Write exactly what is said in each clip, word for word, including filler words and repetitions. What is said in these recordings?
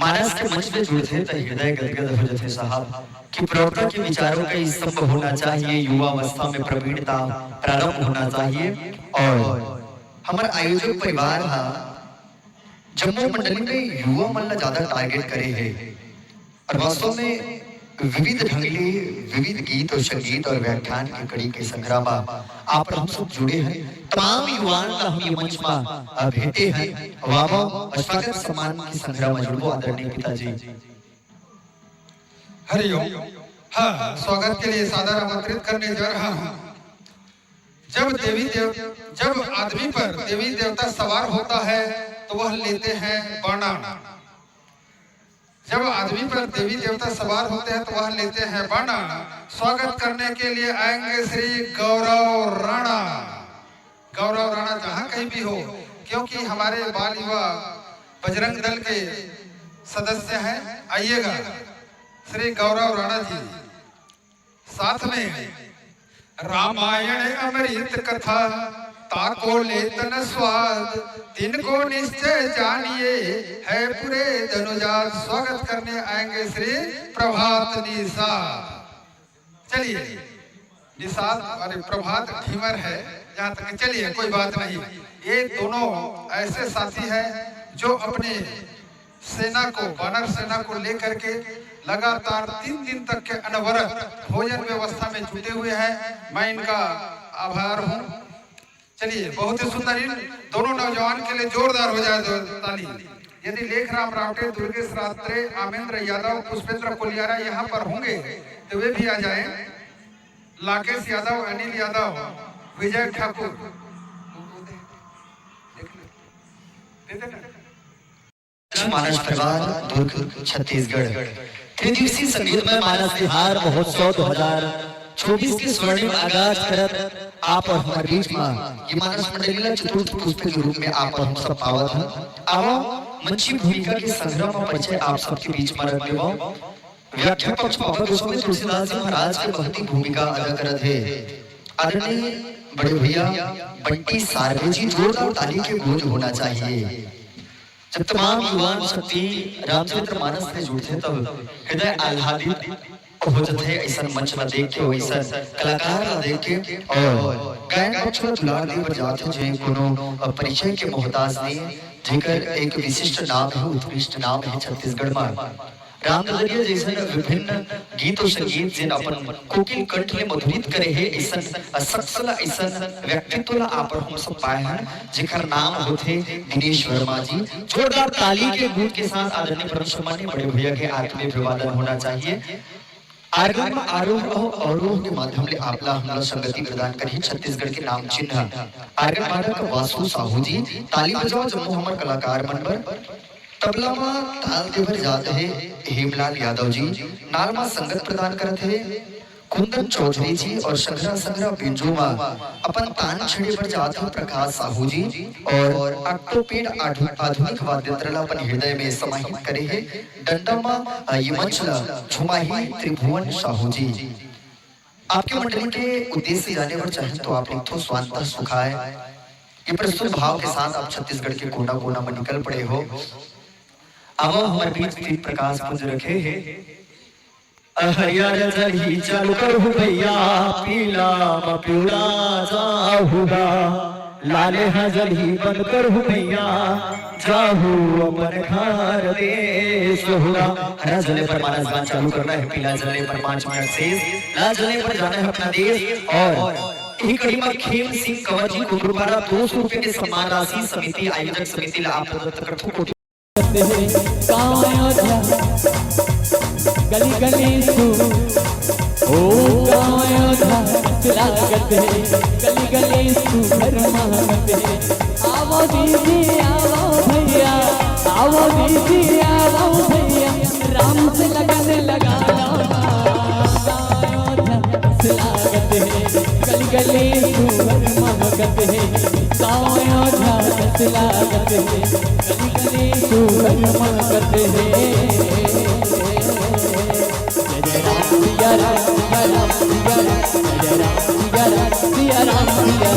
मानस के मंच में जुड़थे त हृदय गदगद हो जाथे साहब, कि प्रवक्ता के विचारों का स्तंभ होना चाहिए, युवावस्था में प्रवीणता प्रारंभ होना चाहिए। और हमर आयोजक परिवार हा जम्मो मंडली में युवा मन ला ज्यादा टारगेट करे हे। और वास्तव में विविध ढंग ले विविध गीत और संगीत और व्याख्यान के कड़ी के संग्रह मा आप और हम सब जुड़े हैं। तमाम युवाओं का हम ये मंच मा, अ, भेंटे हैं। वाह, वाह, और स्वागत सम्मान के संग्रह मा जुड़बो आदरणीय पिताजी। हरिओम। हाँ, स्वागत के लिए सादर आमंत्रित करने जा रहा हूँ। जब देवी देव, जब आदमी पर देवी देवता सवार होता है तो वह लेते हैं बाणा। जब आदमी पर देवी देवता सवार होते हैं तो वह लेते हैं बाणा। स्वागत करने के लिए आएंगे श्री गौरव राणा। गौरव राणा जहाँ कहीं भी हो, क्योंकि हमारे बाल युवा बजरंग दल के सदस्य हैं, आइएगा। श्री गौरव राणा जी, साथ में रामायण अमृत कथा, ताको लेत न स्वाद, तिनको निश्चय जानिए, है पूरे धनुजात। स्वागत करने आएंगे श्री प्रभात निषाद। चलिए, निषाद, अरे, प्रभात ढीमर है, जहाँ तक, चलिए, कोई बात नहीं। ये दोनों ऐसे साथी हैं जो अपने सेना को, वानर सेना को लेकर के लगातार तीन दिन तक के अनवरत भोजन व्यवस्था में जुटे हुए हैं। मैं इनका आभार हूँ। चलिए, बहुत ही सुंदर, इन दोनों नौजवान के लिए जोरदार हो जाए दो ताली। यदि लेखराम रावटे, दुर्गेश रात्रे, आमेंद्र यादव, पुष्पेंद्र कोलियारा यहाँ पर होंगे तो वे भी आ जाएं। लाकेश यादव, अनिल यादव, विजय ठाकुर, दे देना। मानस परिवार, दुर्ग, छत्तीसगढ़। त्रिदिवसीय संगीतमय मानस तिहार महोत्सव दो हजार चौबीस के स्वर्णिम आगाज करत आप और हमर बीच मा ये मानस मंडली ला चतुर्थ पुष्प के रूप में आप और हम सब पावत हन। आवो, मंची भूमिका के संग्रह मा परिचय आप सबके बीच मा रख लेवो। व्याख्या पक्ष बाबा गोस्वामी तुलसीदास जी महाराज के महती भूमिका अदा करत हे आदरणीय बड़े भैया बंटी सारवे जी। जोरदार ताली के गूंज होना चाहिए। जब तमाम युवान शक्ति रामचरित मानस से जुड़थे, तब हृदय आह्लादित हो जाथे। ऐसन मंच ला देख के, वैसन कलाकार ला देख के, और गायन पक्ष ला दुलार दे बर जाथे, जे कोनो परिचय के मोहताज नहीं, जेकर एक विशिष्ट नाम है, उत्कृष्ट नाम है छत्तीसगढ़ मा। राम ददरिया जैसन विभिन्न गीत और संगीत जिन अपन कोकिल कंठ ले मधुरित करे हे, ऐसन शख्स ला, ऐसन व्यक्तित्व ला आप और हम सब पाए हन, जेकर नाम होथे दिनेश वर्मा जी। जोरदार ताली के गूंज के साथ आदरणीय परम सम्माननीय बड़े भैया के आत्मीय अभिवादन होना चाहिए। आर्गन मा आरोह और अवरोह के माध्यम ले आपला हमला संगति प्रदान करही छत्तीसगढ़ के नाम चिन्ह आर्गन वादक वासु साहू जी। ताली बजाओ जम्मो हमर कलाकार मन बर। तबला मा ताल दे बर जात हे हेमलाल यादव जी। नाल मा संगत प्रदान करत हे कुंदन चौधरी जी और संघरा संघरा बेंजो मा अपन तान छेड़े बर जात हे प्रकाश साहू जी और octopad आधु-, आधुनिक वाद्य यंत्र ला अपन हृदय में समाहित करे हे डंडा मा, अ, ये मंच ला झुमाही त्रिभुवन साहू जी। आपके मंडली के उद्देश्य जाने बर चाहे तो आप लिखथो स्वांतः सुखाय। ये प्रस्तुत भाव के साथ आप छत्तीसगढ़ के कोना कोना में निकल पड़े हो। आवो हमर बीच दीप प्रकाश पुंज रखे हे। हरियर जरही चालू करहु भैया, पीला म पिवड़ा जाहू गा। लाले ह जरही बंद करहु भैया, जाहू अपन घर देश हो गा। हरा जले पर मानस बांध चालू करना है, पीला जले पर पाँच मिनट शेष, लाल जले पर जाना है अपना देश। और इही कड़ी म खेम सिंह कंवर जी कुंदरू पारा दो सौ रुपये के सम्मान राशि समिति, आयोजक समिति ला आप दत्त करथो कोटि। गाँव अयोध्या गली गली सु, ओ गाँव अयोध्या स्वागत है, गली गली सु घर मांगत है। आवो दीदी, आवो भैया, आवो दीदी, आवो भैया, राम से लगन लगा लो ना। गाँव अयोध्या स्वागत है, गली गली सु घर मांगत है। गाँव अयोध्या स्वागत है, गली गली सु घर मांगत है। जय जय राम सिया राम सिया राम सिया राम, जय जय राम सिया राम सिया राम सिया राम, जय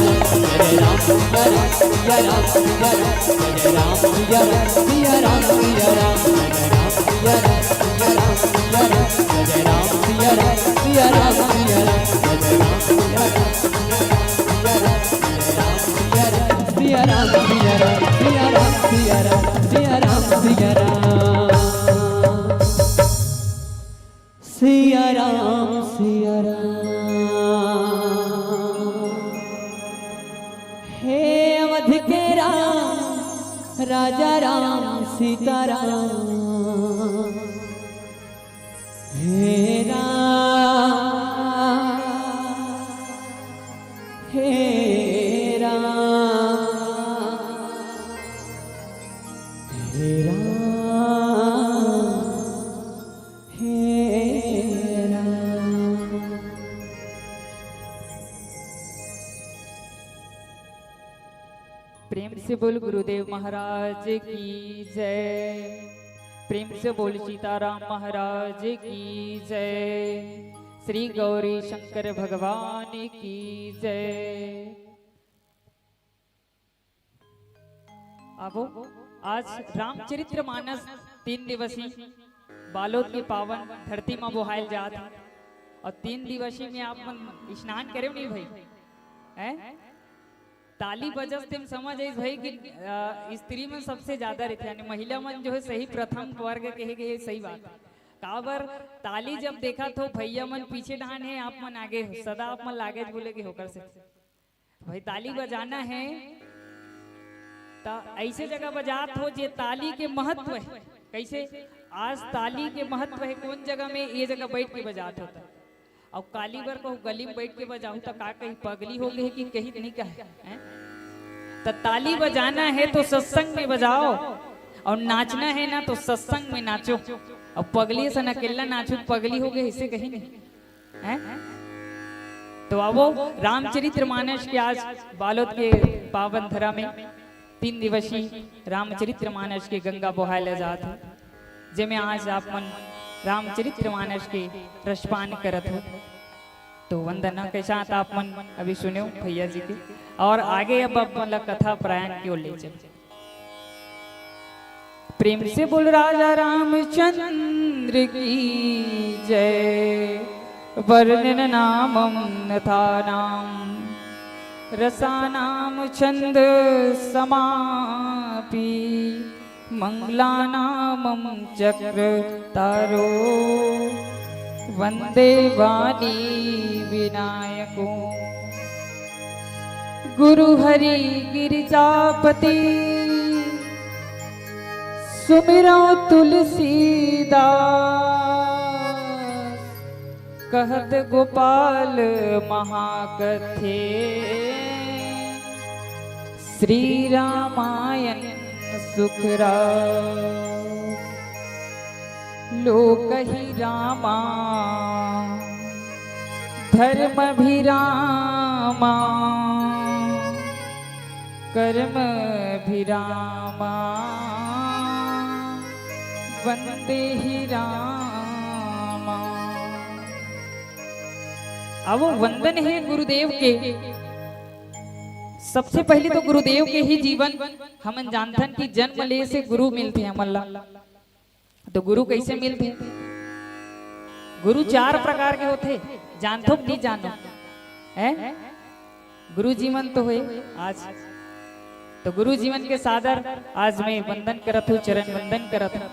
जय राम सिया राम सिया राम सिया राम, जय जय राम सिया राम सिया राम सिया राम, जय जय राम सिया राम, सिया राम, सिया राम। हे अवध के राम, राजा राम, सीता राम। हे राम, हे राम, हे राम, हे राम। प्रेम से बोल गुरुदेव महाराज की जय। प्रेम से बोल सीताराम महाराज की जय। श्री गौरी शंकर भगवान की जय। आबो, आज रामचरित्र मानस तीन दिवसीय बालोद के पावन धरती म बोहायल जात हे। अउ तीन दिवसीय में आप मन स्नान करे नहीं भाई, हैं? ताली बजस तेम समझ आइस भाई कि, अ, स्त्री मन सबसे ज्यादा रहिथे, यानी महिला मन जो है सही प्रथम वर्ग कहे गए, सही बात। काबर ताली जब देखत हो भैया मन पीछे डहान है, आप मन आगे हो, सदा आप मन लागेच बोले कि होकर से भाई ताली बजाना है, त ऐसे जगह बजात हो जे ताली के महत्व है। कैसे आज ताली के महत्व है, कौन जगह में ये जगह बैठ के बजात हो? त अउ काली बर कहूँ गली में बैठ के बजाहू त का कही, पगली हो गई कि कही नहीं कहे, हैं? त ताली बजाना है तो सत्संग में बजाओ, और नाचना है ना तो सत्संग में नाचो। अब पगली सन अकेला नाचो, पगली हो गई, इसे कही नहीं, हैं? तो आवो, रामचरित्र मानस के आज बालोद के पावन धरा में तीन दिवसीय रामचरित्र मानस के गंगा बोहायला जात हे, जेमे आज आप मन रामचरित्र मानस के रसपान करत हो। तो वंदना के साथ आप मन अभी सुन्यो भैया जी के, और आगे अब आप मन ला कथा प्रायण की ओर ले चल। प्रेम से बोल राजा रामचंद्र की जय। वर्णन नामम नथानाम रसानाम छंद समापी। मंगलानामम चक्र तारो वंदे वाणी विनायको। गुरु हरि गिरिजापति सुमिरो तुलसीदास। कहत गोपाल महाकथे श्री रामायण सुखरा। लोक ही रामा धर्म भी रामा कर्म भी रामा वंदे ही रामा। अब वो वंदन है गुरुदेव के। सबसे पहले तो गुरुदेव के ही जीवन हमन जानथन कि जन्म ले से गुरु मिलथे हमन ला। तो गुरु कैसे मिलथे? गुरु चार प्रकार के होथे, जानथो कि नहीं जानो? हैं? गुरु जी मन तो होए आज, तो गुरु जी मन के सादर आज मैं वंदन करत हूँ, चरण वंदन करत हूँ।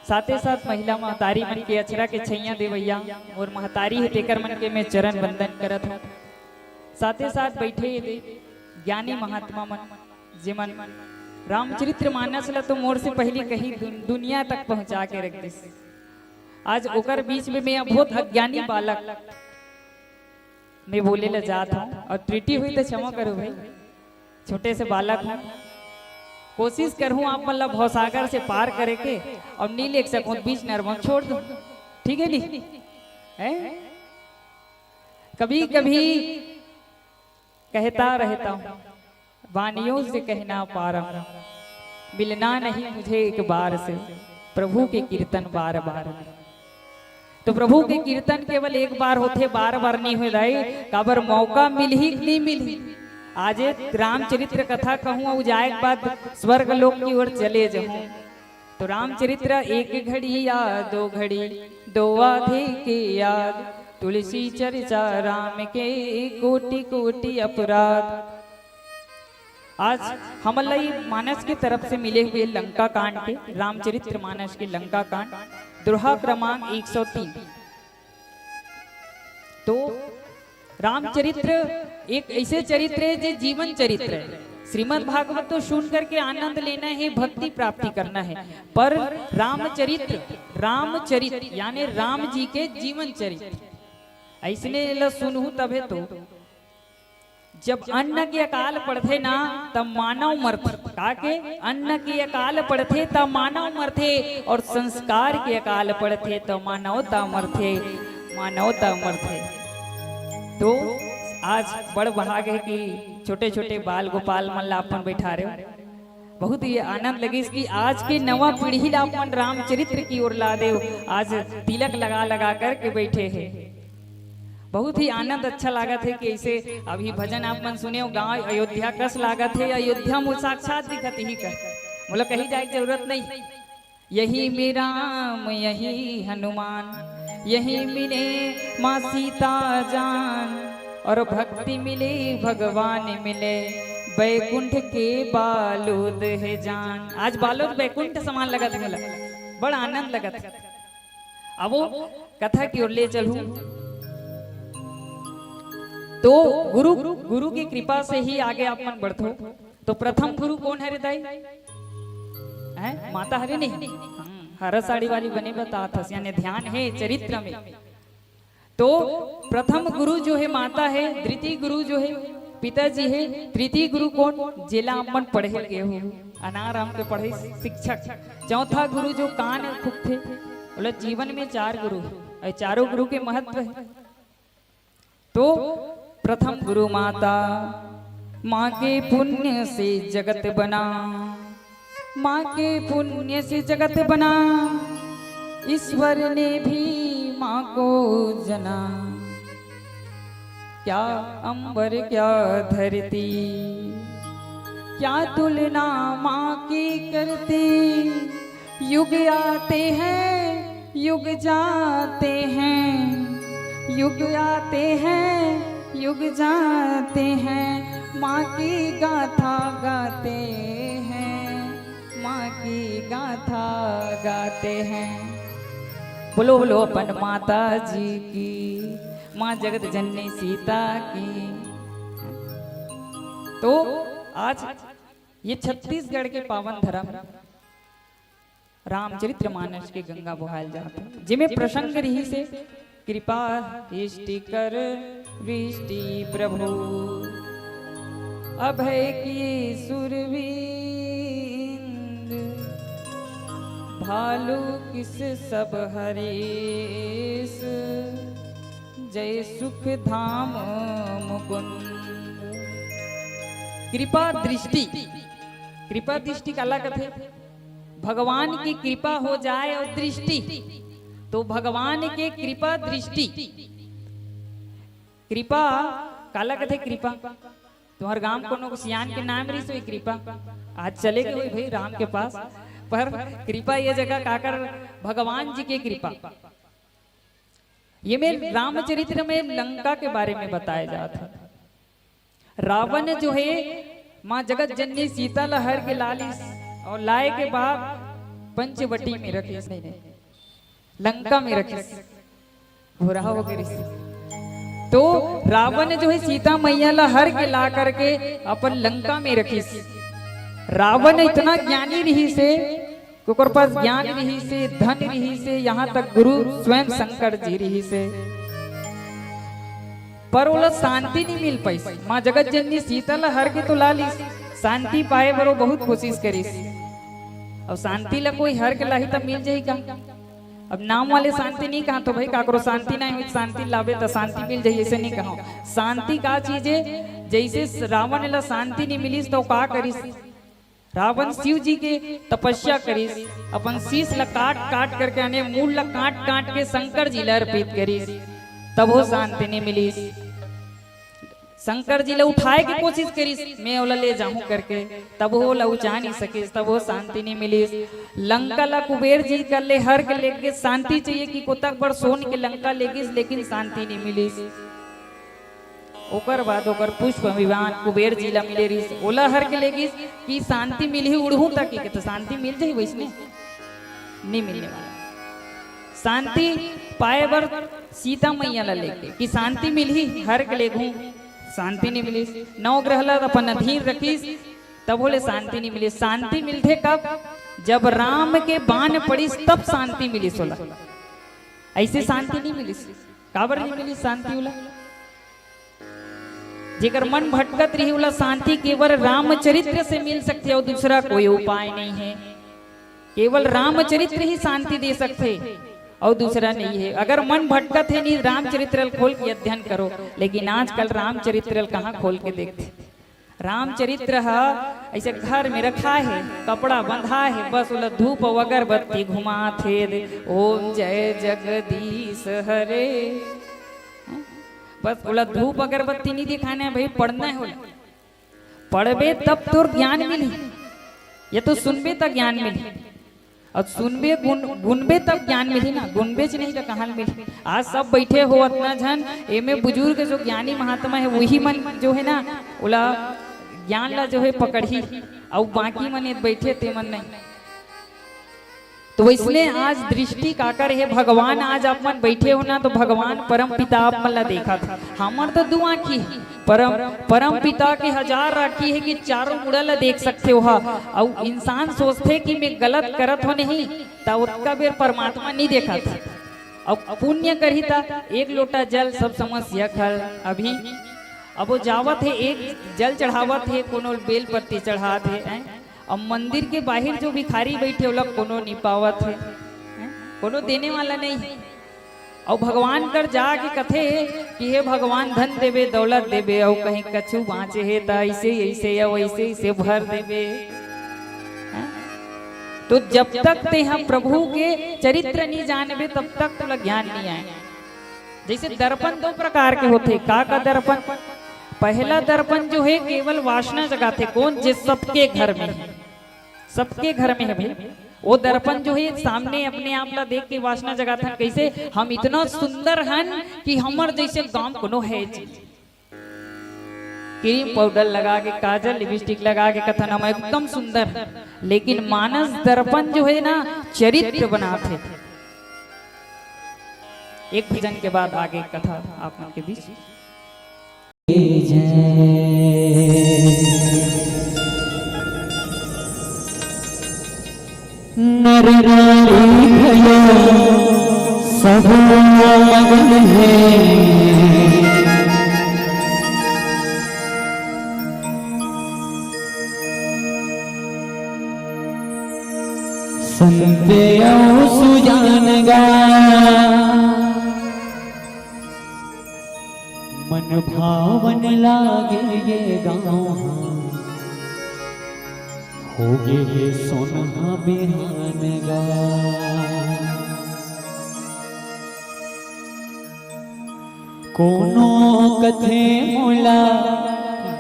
साथे साथ महिला महतारी मन के अचरा के छैया देवैया और महतारी हे तेकर मन के मैं चरण वंदन करत हूँ। साथे साथ बैठे ये दे ज्ञानी महात्मा मन, जेमन रामचरित्र मानस ला तो मोर से पहली कहीं दुन-, दुनिया तक पहुंचा के रख दिस। आज ओकर बीच में मैं बहुत अज्ञानी बालक मैं बोले ला जात हूँ और त्रुटि हुई तो क्षमा करो भाई, छोटे से बालक हूँ, कोशिश करहूँ आप मन ला भवसागर से पार करे के और नी लेग सकूँ, बीच नरवा में छोड़ दूँ, ठीक है नी? हैं? कभी कभी कहता रहता हूँ, वाणियों से कहना पारम, मिलना नहीं मुझे एक बार से, प्रभु के कीर्तन बार बार। तो प्रभु के कीर्तन केवल एक बार होथे, बार बार नहीं होए दाई। काबर मौका मिलही कि नहीं मिलही? आज रामचरित्र कथा कहूँ अउ जाए के बाद स्वर्ग लोक की ओर चले जाहूँ। तो रामचरित्र एक घड़ी या दो घड़ी, दो आधे के याद, तुलसी चर्चा राम के कोटि कोटि अपराध। आज हमन ला ये मानस के तरफ से मिले हुए लंका कांड के, रामचरित्र मानस के लंका कांड, दोहा क्रमांक एक सौ तीन। तो रामचरित्र एक ऐसे चरित्र है जो जीवन चरित्र है। श्रीमद् भागवत तो सुन करके आनंद लेना है, भक्ति प्राप्ति करना है, पर रामचरित्र, रामचरित्र यानी राम जी के जीवन चरित्र, ऐसने ला सुनहू तभे तो। जब अन्न के अकाल पड़थे ना, तब मानव मरथे। का के? अन्न के अकाल पड़थे, तब मानव मरथे, और संस्कार के अकाल पड़थे, तब मानवता मरथे, मानवता मरथे। तो आज बड़ भाग है कि छोटे-छोटे बाल गोपाल मन ला अपन बैठा रहे हो। बहुत ही आनंद लगिस कि आज के नवा पीढ़ी ला अपन रामचरित्र की ओर ला देव। आज तिलक लगा लगा करके बैठे हैं। बहुत ही आनंद अच्छा लागत है कि ऐसे अभी भजन आप मन सुने हो, गांव अयोध्या कस लागत है, अयोध्या मोला साक्षात दिखत ही कर, मोला कहीं जाए के जरूरत नहीं। यही में राम, यही हनुमान, यही मिले माँ सीता जान, और भक्ति मिले भगवान मिले, बैकुंठ के बालोद है जान। आज बालोद बैकुंठ समान लगत है मोला, बड़ आनंद लगत है। अब वो कथा की ओर ले चलूं तो गुरु, गुरु की कृपा से ही आगे आप मन बढ़थो। तो प्रथम गुरु कोन हरे दाई? हैं? माता हरे नहीं? हम्म, हरा साड़ी वाली बने बतात हस, यानी ध्यान है चरित्र में। तो प्रथम गुरु जो है माता है, द्वितीय गुरु जो है पिताजी है, तृतीय गुरु कोन? जेला आप मन पढ़े गए हो, अनार आम के पढ़े शिक्षक। चौथा गुरु जो कान फुकथे, बोला जीवन में चार गुरु है, और चारों गुरु के महत्व है। तो प्रथम गुरु माता, माँ के पुण्य से जगत बना, माँ के पुण्य से जगत बना, ईश्वर ने भी माँ को जना। क्या अंबर क्या धरती, क्या तुलना माँ की करती। युग आते हैं, युग जाते हैं, युग आते हैं, युग जाते हैं, माँ की गाथा गाते हैं, माँ की गाथा गाते हैं। बोलो, बोलो अपन माता जी की, माँ जगत जननी सीता की। तो आज ये छत्तीसगढ़ के पावन धर्म रामचरित्र मानस के गंगा बोहाल जात हे, जेमे प्रसंग रहिस हे कृपा दृष्टि कर दृष्टि प्रभु, अभय किए सुरविंद, भालू किस सब हरीस, जय सुख धाम मुकुंद। कृपा दृष्टि, कृपा दृष्टि काला कथे? भगवान की कृपा हो जाए और दृष्टि, तो भगवान के कृपा दृष्टि। कृपा काला कथे? कृपा तुम्हर गांव कोनो सियान के नाम रहिस होही कृपा, आज चले गए होही भाई राम के पास, पर कृपा ये जगह काकर? भगवान जी के कृपा। ये में रामचरित्र में लंका के बारे में बताया जात हे। रावण जो है, माँ जगत जननी सीता ला हर के लालिस और लाए के बाद पंचवटी में रखिस, नहीं, नहीं, लंका में रखिस, भोरहा हो गिस। तो रावण जो है सीता मैया ला हर के ला करके अपन लंका में रखिस। रावण इतना ज्ञानी रहिस हे, ओकर पास ज्ञान रहिस हे, धन रहिस हे, यहाँ तक गुरु स्वयं शंकर जी रहिस हे, पर ओला शांति नहीं मिल पाइस। माँ जगत जननी सीता ला हर के तो ला लिस, शांति पाए बर वो बहुत कोशिश करिस। अब शांति ला कोई हर के लाही त मिल जाही का? अब नाम वाले शांति नहीं कहा तो भाई काकरो शांति नहीं हुई, शांति लाबे त शांति मिल जाही, ऐसे नहीं कहा। शांति का चीज है? जैसे रावण ला शांति नहीं मिलिस तो का करिस? रावण शिव जी के तपस्या करिस, अपन शीश ला काट काट करके, यानी मूल ला काट काट के शंकर जी ला अर्पित करिस, तब वो शांति नहीं मिलिस। शंकर जी ला उठाए के कोशिश करिस, मैं ओला ले जाहूं करके, तब वो ला उठा नहीं सकिस, तब वो शांति नहीं मिलिस। लंका ला कुबेर जी कर ले हर के लेके शांति चाहिए कि कोतक बड़ सोन के लंका ले गिस, लेकिन शांति नहीं मिलिस। ओकर बाद ओकर पुष्प विमान कुबेर जी ला मिले रिहिस, ओला हर के ले गिस कि शांति मिलही उड़हूं त, कि त शांति मिल जाही वइसने? नहीं मिलने वाला। शांति पाए बर सीता मैया ला लेके कि शांति मिलही, हर के लेगहूं, शांति नहीं मिलिस। नवग्रह ला अपन अधीन रखिस, तभो ले शांति नहीं मिलिस। शांति मिलथे कब? जब राम के बाण पड़िस, तब शांति मिलिस ओला। अइसे शांति नहीं मिलिस। काबर नहीं मिलिस शांति ओला? जेकर मन भटकत रही, ओला शांति केवल रामचरित्र से मिल सकथे, अउ दूसरा कोई उपाय नहीं है। केवल रामचरित्र ही शांति दे सकथे, अउ दूसरा नहीं है। अगर मन भटकत है, नहीं, रामचरित्र ल खोल के अध्ययन करो, लेकिन आजकल रामचरित्र ल कहाँ खोल के देखथे? रामचरित्र ह अइसे घर में रखा है, कपड़ा बंधा है, बस ओला धूप अउ अगरबत्ती घुमात हे, ओम जय जगदीश हरे। बस ओला धूप अगरबत्ती नहीं दिखाना है भाई, पढ़ना है ओला। पढ़बे तब तोर ज्ञान मिलही, या तो सुनबे त ज्ञान मिलही। अउ सुनबे, गुन-, गुनबे तब ज्ञान मिलही ना, गुनबेच नहीं त कहाँ ले मिलही? आज सब बइठे हो अतना झन, एमे बुजुर्ग जो ज्ञानी महात्मा है, वही मन जो है ना, ओला ज्ञान ला जो है पकड़ही, अउ बाकी मन ए बइठे ते मन नहीं। तो वइसने आज दृष्टि काकर हे भगवान, आज आप मन बइठे हो ना, तो भगवान परम पिता आप मन ला देखत हे। हमर तो दू आँखी हे, परम, परम पिता के हजार आँखी हे कि चारों मुड़ा ला देख सकथे ओहा। अउ इंसान सोचथे कि मैं गलत करत हो नहीं, त ओतका बेर परमात्मा नहीं देखत हे। अउ पुण्य करही त एक लोटा जल सब समस्या खल अभी। अब वो जावत हे, एक जल चढ़ावत हे, कोनो बेल पत्ती चढ़ात हे, हैं? अब मंदिर के बाहिर जो भिखारी बइठे, ओला कोनो नहीं पावत हे, हैं? कोनो देने वाला नहीं हे। अउ भगवान कर जाके कथे कि हे भगवान, धन देबे, दौलत देबे, अउ कहीं कछु बाँचे हे त अइसे, अइसे या वइसे, अइसे भर देबे। हैं? तो जब तक तेहा प्रभु के चरित्र नहीं जानबे, तब तक तोला ज्ञान नहीं आए। जइसे दर्पण दो प्रकार के होथे। का का दर्पण? पहला दर्पण जो हे केवल वासना जगाथे। कोन? जे सबके घर में हे, सबके घर में हे भाई। वो दर्पण जो हे सामने अपने आप ला देख के वासना जगाथन। कइसे? हम इतना सुंदर हन कि हमर जइसे गाँव कोनो हे जी। क्रीम पाउडर लगा के, काजल लिपस्टिक लगा के कथन हम एकदम सुंदर हन, लेकिन मानस दर्पण जो हे ना, चरित्र बनाथे। एक भजन के बाद आगे कथा आप मन के बीच। नर नारी भयो सब मगन हे। संत अउ सुजान गा, मन भावन लागे ये गाँव, होगे हे सोनहा बिहान गा। कोनो कथे मोला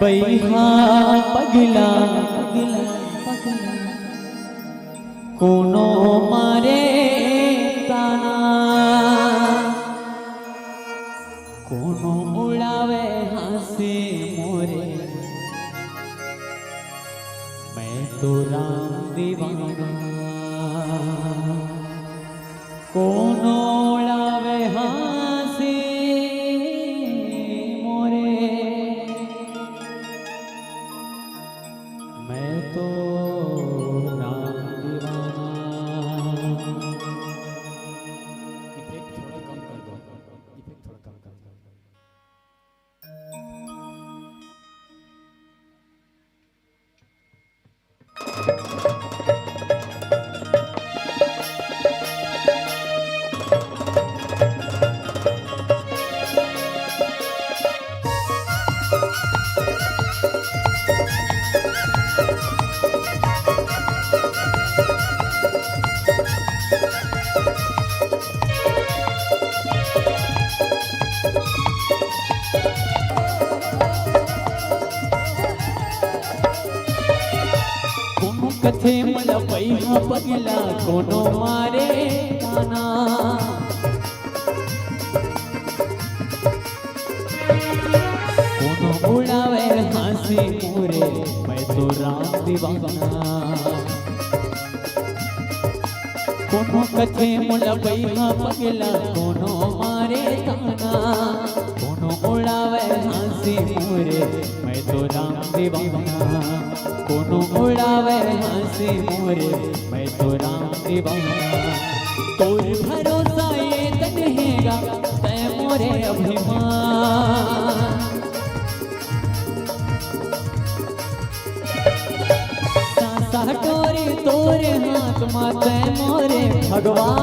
बइहा पगला, कोनो मारे ताना, कोनो उड़ावे हाँसी मोरे, मैं तो राम दीवाना। कोनो उड़ावे हाँसी मोरे, मैं तो राम दीवाना। इफेक्ट थोड़ा कम कर दो, इफेक्ट थोड़ा कम कर दो। कोनो कथे मला बइहा पगला, कोनो मारे ताना। तो राम दीवाना। कोनो कथे मोला बइहा पगला, कोनो मारे ताना, कोनो उड़ावे हंसी मोरे, मैं तो राम दीवाना। कोनो उड़ावे हंसी मोरे, मैं तो राम दीवाना। तोर भरोसा ये तन हेगा, तै मोरे अभिमान। सांसा टोरी तोरे हाथ मा, तै मोरे भगवान।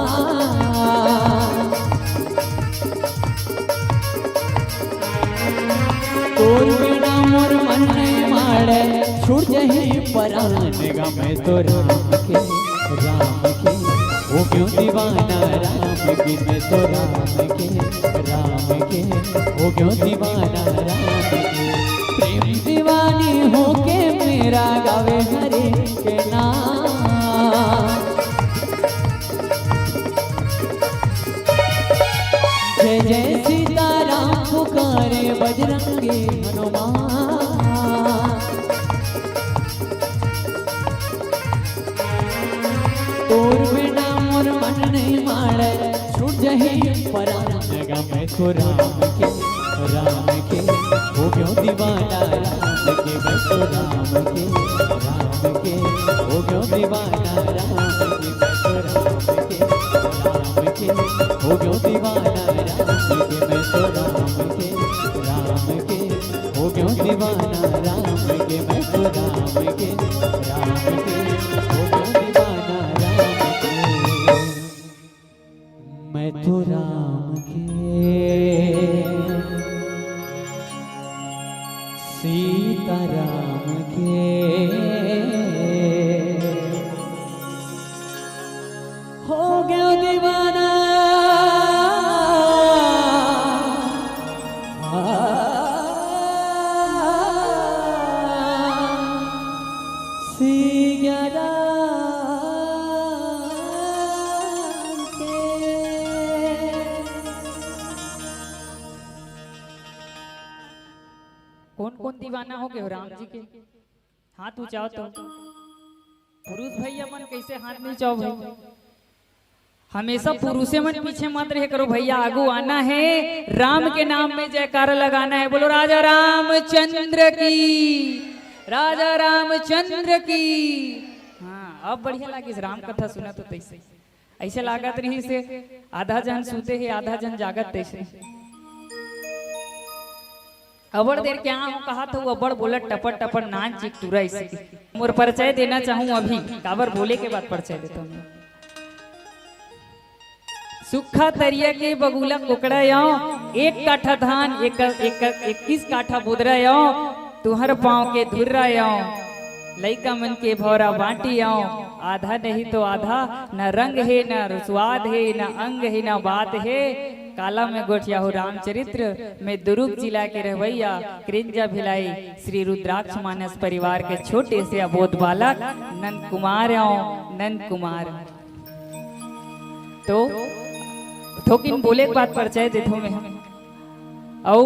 तोर बिना मोर मन नहीं माड़े, छूट जही परान गा। मैं तो राम के, राम के, हो गयो दीवाना राम के। मैं तो राम के, राम के, हो गयो दीवाना राम के। प्रेम दीवानी होके मेरा गावे हरे के नाम। जय जय सीताराम पुकारे बजरंगी हनुमान। तोर बिना मोर मन नहीं माड़े, छूट जही परान गा। मैं तो राम के, राम के, हो गयो दीवाना राम के। मैं तो राम के, राम के, हो गयो दीवाना राम के। मैं तो राम के, राम के, हो गयो दीवाना राम के। मैं तो राम के, राम के, हो गयो दीवाना राम के। मैं तो राम के, राम के, हो गयो दीवाना राम के। मैं तो राम के, सीताराम के, हो गयो दीवाना। सिया राम के। कोन कोन दीवाना हो गए हो राम जी के? हाथ ऊंचाओ तो। पुरुष भैया मन कैसे हाथ नहीं उंचाओ भाई? हमेशा पुरुषे मन पीछे मत रहे करो भैया, आगू आना है। राम के नाम में जयकारा लगाना है। बोलो राजा रामचंद्र की, राजा रामचंद्र की। हाँ, अब बढ़िया लागिस राम कथा सुना तो तैसे। ऐसे लागत रही से आधा जन सूते है, आधा जन जागत तैसे। अबड़ देर क्या हो कहा था, अबड़ बोलत टपर टपर नान चिक टुरा इसे। मोर परिचय देना चाहूँ अभी, काबर बोले के बाद परिचय देता हूँ। सुखा तरिया के बगुला कोकड़ा आंव, एक काठा धान, एक, एक, इक्कीस काठा बोदरा आंव, तुहर पांव के धुर्रा आंव, लइका मन के भौरा बांटी आंव, आधा नहीं तो आधा, न रंग हे, न स्वाद हे, न अंग हे, न बात हे, काला में गोठियाहू रामचरित्र में दुरूग जिला के रहवैया क्रेंजा भिलाई श्री रुद्राक्ष मानस परिवार के छोटे से अबोध बालक नंद कुमार आंव, नंद कुमार। तो थोकिन बोले के बात परिचय देथो मैं। अउ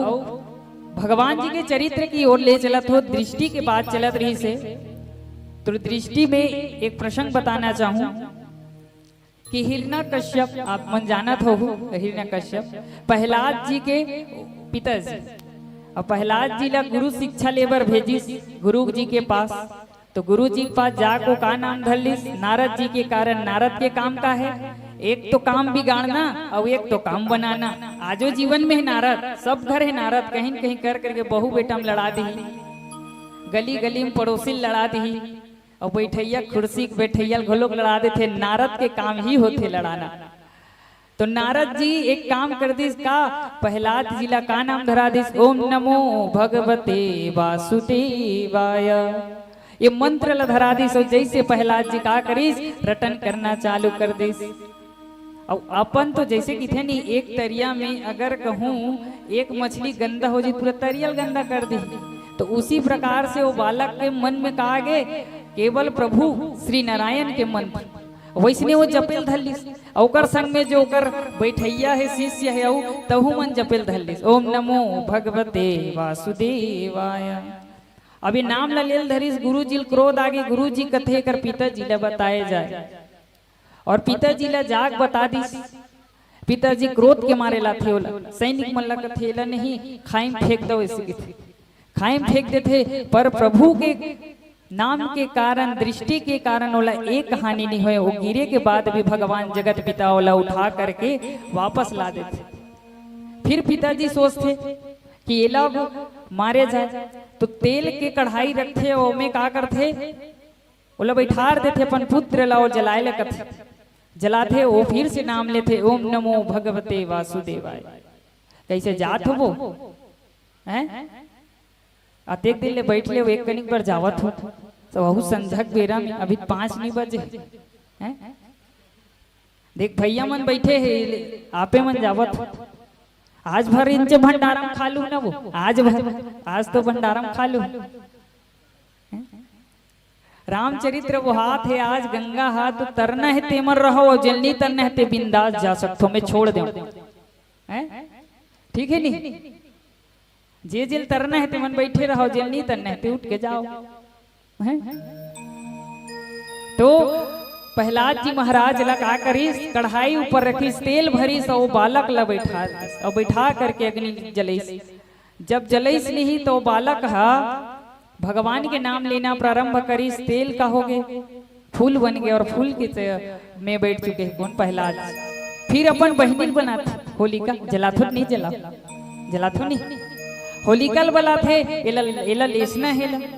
भगवान जी के चरित्र की ओर ले चलत हो, दृष्टि के बात चलत रही से, तो दृष्टि में एक प्रसंग बताना चाहूं कि हिरण्यकश्यप, आप मन जानत हो, हिरण्यकश्यप प्रहलाद जी के पिताजी, और प्रहलाद जी ला गुरु शिक्षा लेबर भेजिस गुरु जी के पास। तो गुरु जी के पास जाको का नाम धर लिस? नारद जी के कारण। नारद के काम का है? एक तो काम बिगाड़ना और एक तो काम बनाना। आजो जीवन में है नारद, सब घर है नारद, कहीं न कहीं कर करके बहू बेटा में लड़ा दी, गली गली में पड़ोसी लड़ा दी, और बैठैया कुर्सी के बैठैया घलोक लड़ा देथे। नारद के काम ही होथे लड़ाना। तो नारद जी एक काम कर दिस का, प्रहलाद जी ला का नाम धरा दिस? ओम नमो भगवते वासुदेवाय। ये मंत्र ला धरा दिस, और जैसे प्रहलाद जी का करिस, रटन करना चालू कर दिस। और अपन तो जैसे किथे नहीं, एक तरिया में अगर कहूँ एक मछली गंदा हो जाए, पूरा तरियल गंदा कर दी, तो उसी प्रकार से वो बालक के मन में कहा गए, केवल प्रभु श्री नारायण के मंत्र। वैसने वो जपेल धर लिस, ओकर संग में जो ओकर बैठैया है, शिष्य है, अउ तहू मन जपेल धर लिस, ओम नमो भगवते वासुदेवाय। अब ये नाम ल लेल धरिस, गुरु जी ल क्रोध आगे, गुरु जी कथे एकर पिताजी ल बताए जाए। और पिताजी ल जाग बता दिस। पिताजी क्रोध के मारे लाथे ओला, सैनिक मन ल कथे, "एला नहीं, खाई म फेंक दो," ऐसे कथे। खाई म फेंक देथे, पर प्रभु के नाम के कारण, दृष्टि के कारण ओला एक हानि नहीं होय। वो गिरे के बाद भी भगवान जगत पिता ओला उठा करके वापस ला देथे। फिर पिताजी सोचथे कि एला अब मारे जाए, तो तेल के कढ़ाई रखथे, ओमे का करथे, ओला बैठार देथे अपन पुत्र ला, वो जलाए ले कथे, जलाथे, वो फिर से नाम लेथे, "ओम नमो भगवते वासुदेवाय।" कैसे जात हो वो? हैं? अतेक दिन ले बैठ ले, एक कनिक बर जावत हो, तो वहू संझक बेरा में, अभी पाँच नहीं बजे हैं। देख, भैया मन बैठे हे, आपे मन जावत हो। आज भर इनचे भंडारम खा लू ना वो, आज भर, आज तो भंडारम खा लू। हैं? रामचरित्र वो हाथ है, आज गंगा हाथ, तो तरना है ते मन रहो, और जेल नहीं तरना है ते बिंदास जा सकथो, मैं छोड़ देव। हैं? ठीक है नहीं? जे जेल तरना है ते मन बैठे रहो, जेल नहीं तरना है ते उठ के जाओ। हैं? तो प्रहलाद जी महाराज ला का करिस, कढ़ाई ऊपर रखिस, तेल भरिस, और बालक ला बैठा दिस, और बैठा करके अग्नि जलइस। जब जलइस नहीं तो बालक हा भगवान के नाम लेना प्रारंभ करिस, तेल का होगे, फूल बन गए और फूल के त-, में बैठ चुके हैं। कौन? प्रहलाद। फिर अपन बहिनी बनात, होलिका जलाथो नहीं, जला, जलाथो नहीं, होलिका ल बलाथे, एला, एला लेसना है ला।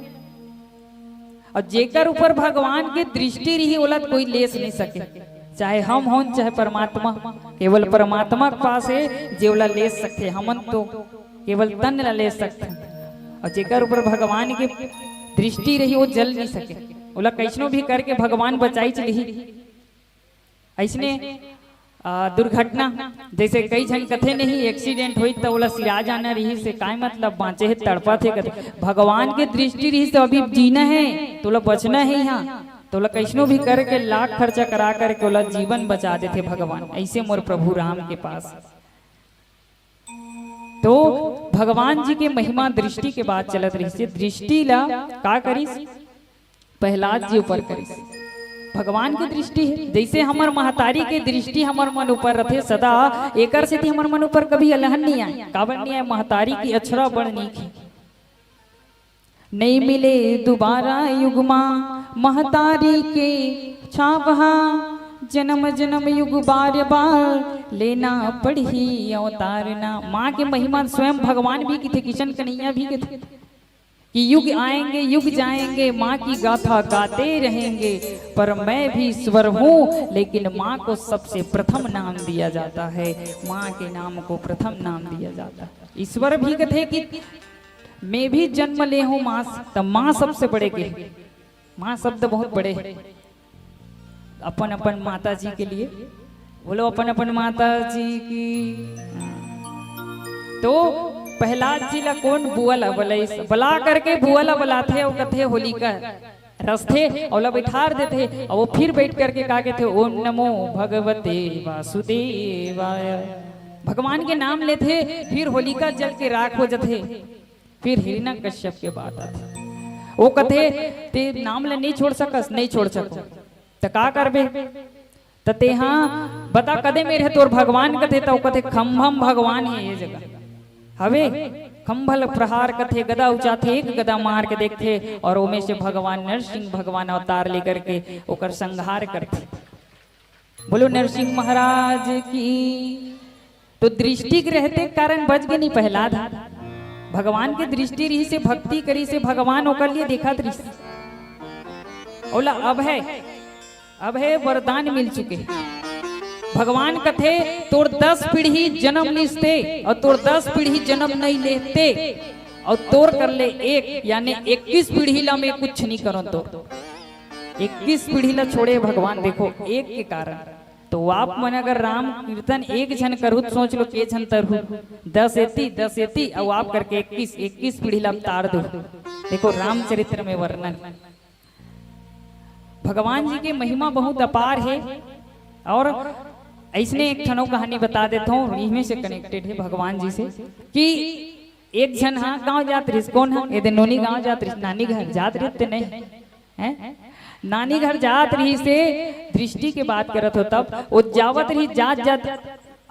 और जेकर ऊपर भगवान की दृष्टि रही, ओला कोई लेस नहीं सके, चाहे हम होन, चाहे परमात्मा। केवल परमात्मा के पास है जे ओला लेस सकथे, हमन तो केवल तन ला लेस सकथन। और जेकर ऊपर भगवान की दृष्टि रही, वो जल नहीं सके, ओला कैसनो भी करके भगवान बचाई चलिही। ऐसने, आ, दुर्घटना, जैसे कई झन कथे नहीं, एक्सीडेंट होई त ओला सिरा जाना रही से काय मतलब, बांचे हे, तड़पत हे, कथे भगवान के दृष्टि रही से अभी जीना है, तोला बचना है यहाँ, तोला कैसनो भी करके लाख खर्चा करा करके ओला जीवन बचा देथे भगवान। ऐसे मोर प्रभु राम के पास। तो भगवान जी के महिमा दृष्टि के बात चलत रहिस हे। दृष्टि ला का करिस? प्रहलाद जी ऊपर करिस। भगवान के दृष्टि है, जैसे हमर महतारी के दृष्टि हमर मन ऊपर रथे सदा, एकर सेती हमर मन ऊपर कभी अलहन नहीं आए। काबर नहीं आए? महतारी की अछरा बड़ नीक है। नहीं मिले दोबारा युग मा महतारी के छावहा, जन्म जन्म युग बार बार लेना पड़ही अवतार ना। माँ के महिमा स्वयं भगवान भी किथे, किशन कन्हैया भी किथे कि युग आएंगे, युग जाएंगे, माँ की गाथा गाते रहेंगे, पर मैं भी ईश्वर हूँ, लेकिन माँ को सबसे प्रथम नाम दिया जाता है, माँ के नाम को प्रथम नाम दिया जाता है। ईश्वर भी कथे कि मैं भी जन्म ले हूँ माँ से, त माँ सबसे बड़े के, माँ शब्द बहुत बड़े है। अपन अपन माता जी के लिए बोलो, अपन अपन माता जी की। तो प्रहलाद जी ला कौन? बुआ ला बलाइस, बला करके बुआ ला बलाथे, अउ कथे होलिका रसथे, अउ ला बैठार देथे, अउ वो फिर बैठ करके का कहथे? ओम नमो भगवते वासुदेवाय। भगवान के नाम लेथे, फिर होलिका जल के राख हो जथे। फिर हिरण्यकश्यप के बात आथे, वो कथे, "ते नाम ला नहीं छोड़ सकस?" "नहीं छोड़ सको।" "त का करबे?" "त तेहा बता, कदे मेर हे तोर भगवान?" कथे, त वो कथे, "खंभम भगवान हे ये जगह हवे।" खंभल प्रहार कथे, गदा उचाथे, एक गदा मार के देखथे, और ओमे से भगवान नरसिंह भगवान अवतार लेकर के ओकर संहार करथे। बोलो नरसिंह महाराज की। तो दृष्टि के रहते कारण बच गे नहीं प्रहलाद। भगवान के दृष्टि रही से, भक्ति करी से, भगवान ओकर लिए देखत रही से। ओला अभय, अभय वरदान मिल चुके। भगवान कथे, "तोर दस पीढ़ी जन्म लिसते और तोर दस पीढ़ी जन्म नहीं लेते, और तोर कर ले एक, यानी इक्कीस पीढ़ी ला मैं कुछ नहीं करूँ।" तो इक्कीस पीढ़ी ला छोड़े भगवान, देखो, एक के कारण। तो आप मन अगर राम कीर्तन एक झन करहु, त सोच लो के झन तरहु, दस एती, दस एती, अउ आप करके इक्कीस, इक्कीस पीढ़ी ला तार दो। देखो रामचरित्र में वर्णन, भगवान जी के महिमा बहुत अपार है। और ऐसने एक ठनो कहानी बता देता हूँ, इनमें से कनेक्टेड है भगवान जी से, कि एक झन हा गांव जात रहिस, कोन हा? एदे नोनी गांव जात रहिस, नानी घर जात रहिस ते नहीं, हैं? नानी घर जात रहिस से दृष्टि के बात करत हो, तब वो जावत रहिस, जात जात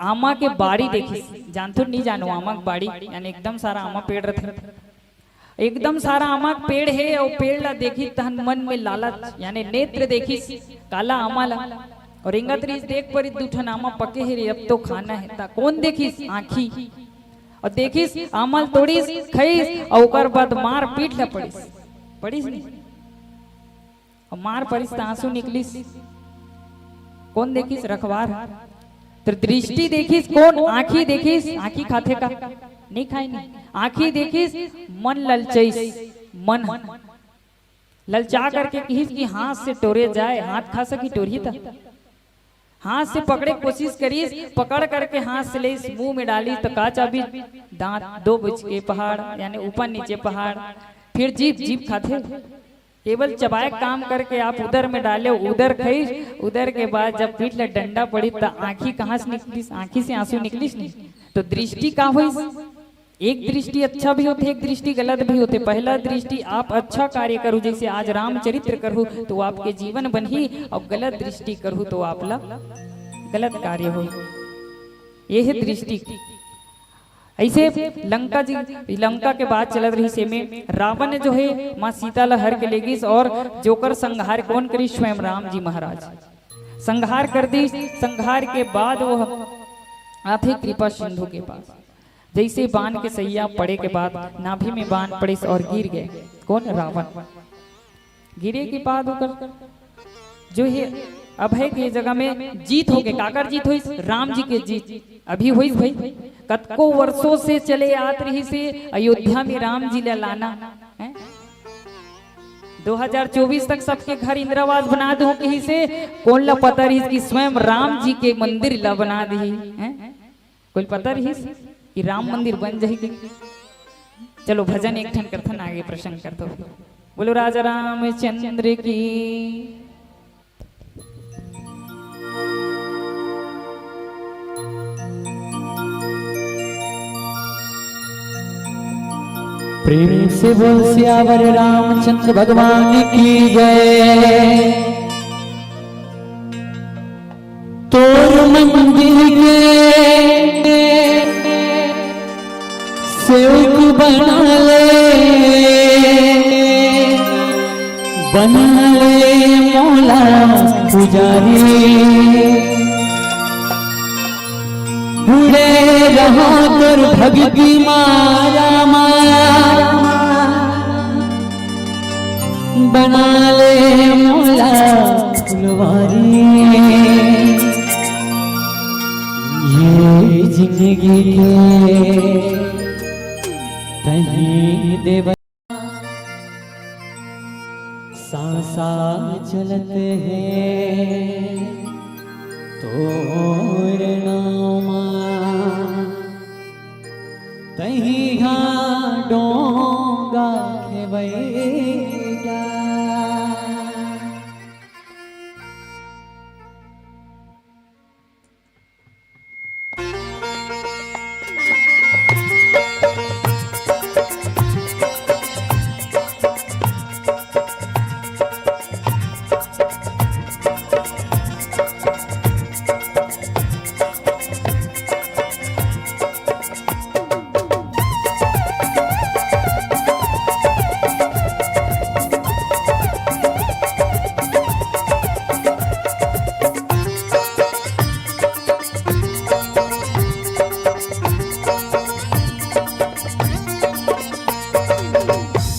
आमा के बाड़ी देखिस। जानथो नहीं जानो, आमा के बाड़ी यानी एकदम सारा आमा पेड़ रथे। एकदम सारा आमा के पेड़ हे, अउ पेड़ ला देखिस तहन मन में लालच यानी नेत्र देखिस काला आमा ला, अउ रेंगत रहिस, देख परिस दू ठन आमा पके हे रे, अब तो खाना हे। ता कोन देखिस? आँखी। अउ देखिस आमा ल तोड़िस, खइस, अउ ओकर बाद मार पीठ ला पड़िस। पड़िस नहीं? अउ मार परिस त आंसू निकलिस। कोन देखिस? रखवार। तो दृष्टि देखिस कोन? आँखी देखिस। आँखी खाथे का? नहीं खाय नहीं। आँखी देखिस, मन ललचाइस। मन ललचा करके किहिस कि हाथ से टोरे जाए, हाथ खा सकी टोरही त। हाथ से पकड़े कोशिश करिस, पकड़ करके हाथ से लेस, मुंह में डालिस त का चाबिस? दांत दो भुज के पहाड़, यानी ऊपर नीचे पहाड़। फिर जीभ, जीभ खाथे। केवल चबाए काम करके आप उदर में डाले, उदर खइस, उदर के बाद जब पीठ ले डंडा पड़िस त आँखी कहाँ से निकलिस? आँखी से आंसू निकलिस नहीं। तो दृष्टि का होइस? एक दृष्टि अच्छा भी होथे, एक दृष्टि गलत भी होथे। पहला दृष्टि आप अच्छा कार्य करहू, जैसे आज रामचरित्र करहू तो आपके जीवन बनही, अउ गलत दृष्टि करहू तो आप ला गलत कार्य होही। ये हे दृष्टि। ऐसे लंका जी, लंका के बात चलत रहिस, एमे रावण जो हे माँ सीता ला हर के लेगिस, अउ जोकर संहार कोन करिस? स्वयं राम जी महाराज संहार कर दिस। संहार के बाद वो आथे कृपा सिंधु के पास। जैसे बाण के सैया पड़े के बाद नाभि में बाण पड़िस अउ गिर गए। कोन? रावण। गिरे के बाद ओकर जो हे अभय के जगह में जीत होगे। काकर जीत होइस? राम जी के जीत। अभी होइस भाई, कतको वर्षों से चले आत रहिस हे अयोध्या में राम जी ला लाना, हैं? दो हज़ार चौबीस तक सबके घर इंदिरावास बना दूं किहिस हे। कोन ला पता रहिस कि स्वयं राम जी के मंदिर ला बना दिही, हैं? कोई पता रहिस कि राम मंदिर बन जाही कि? चलो भजन एक ठन करथन, आगे प्रसंग करथन। बोलो राजा रामचंद्र की। प्रेम से बोल सियावर रामचंद्र भगवान की जय। तोर मंदिर के सेवक बना ले, बना ले मोला पुजारी। जुड़े रहा तोर भक्ति मा रामा, बना ले मोला फुलवारी। ये जिंदगी के तहीं देवा। सांसा चलत हे तोर नामा, तहीं हा डोंगा खेवैया।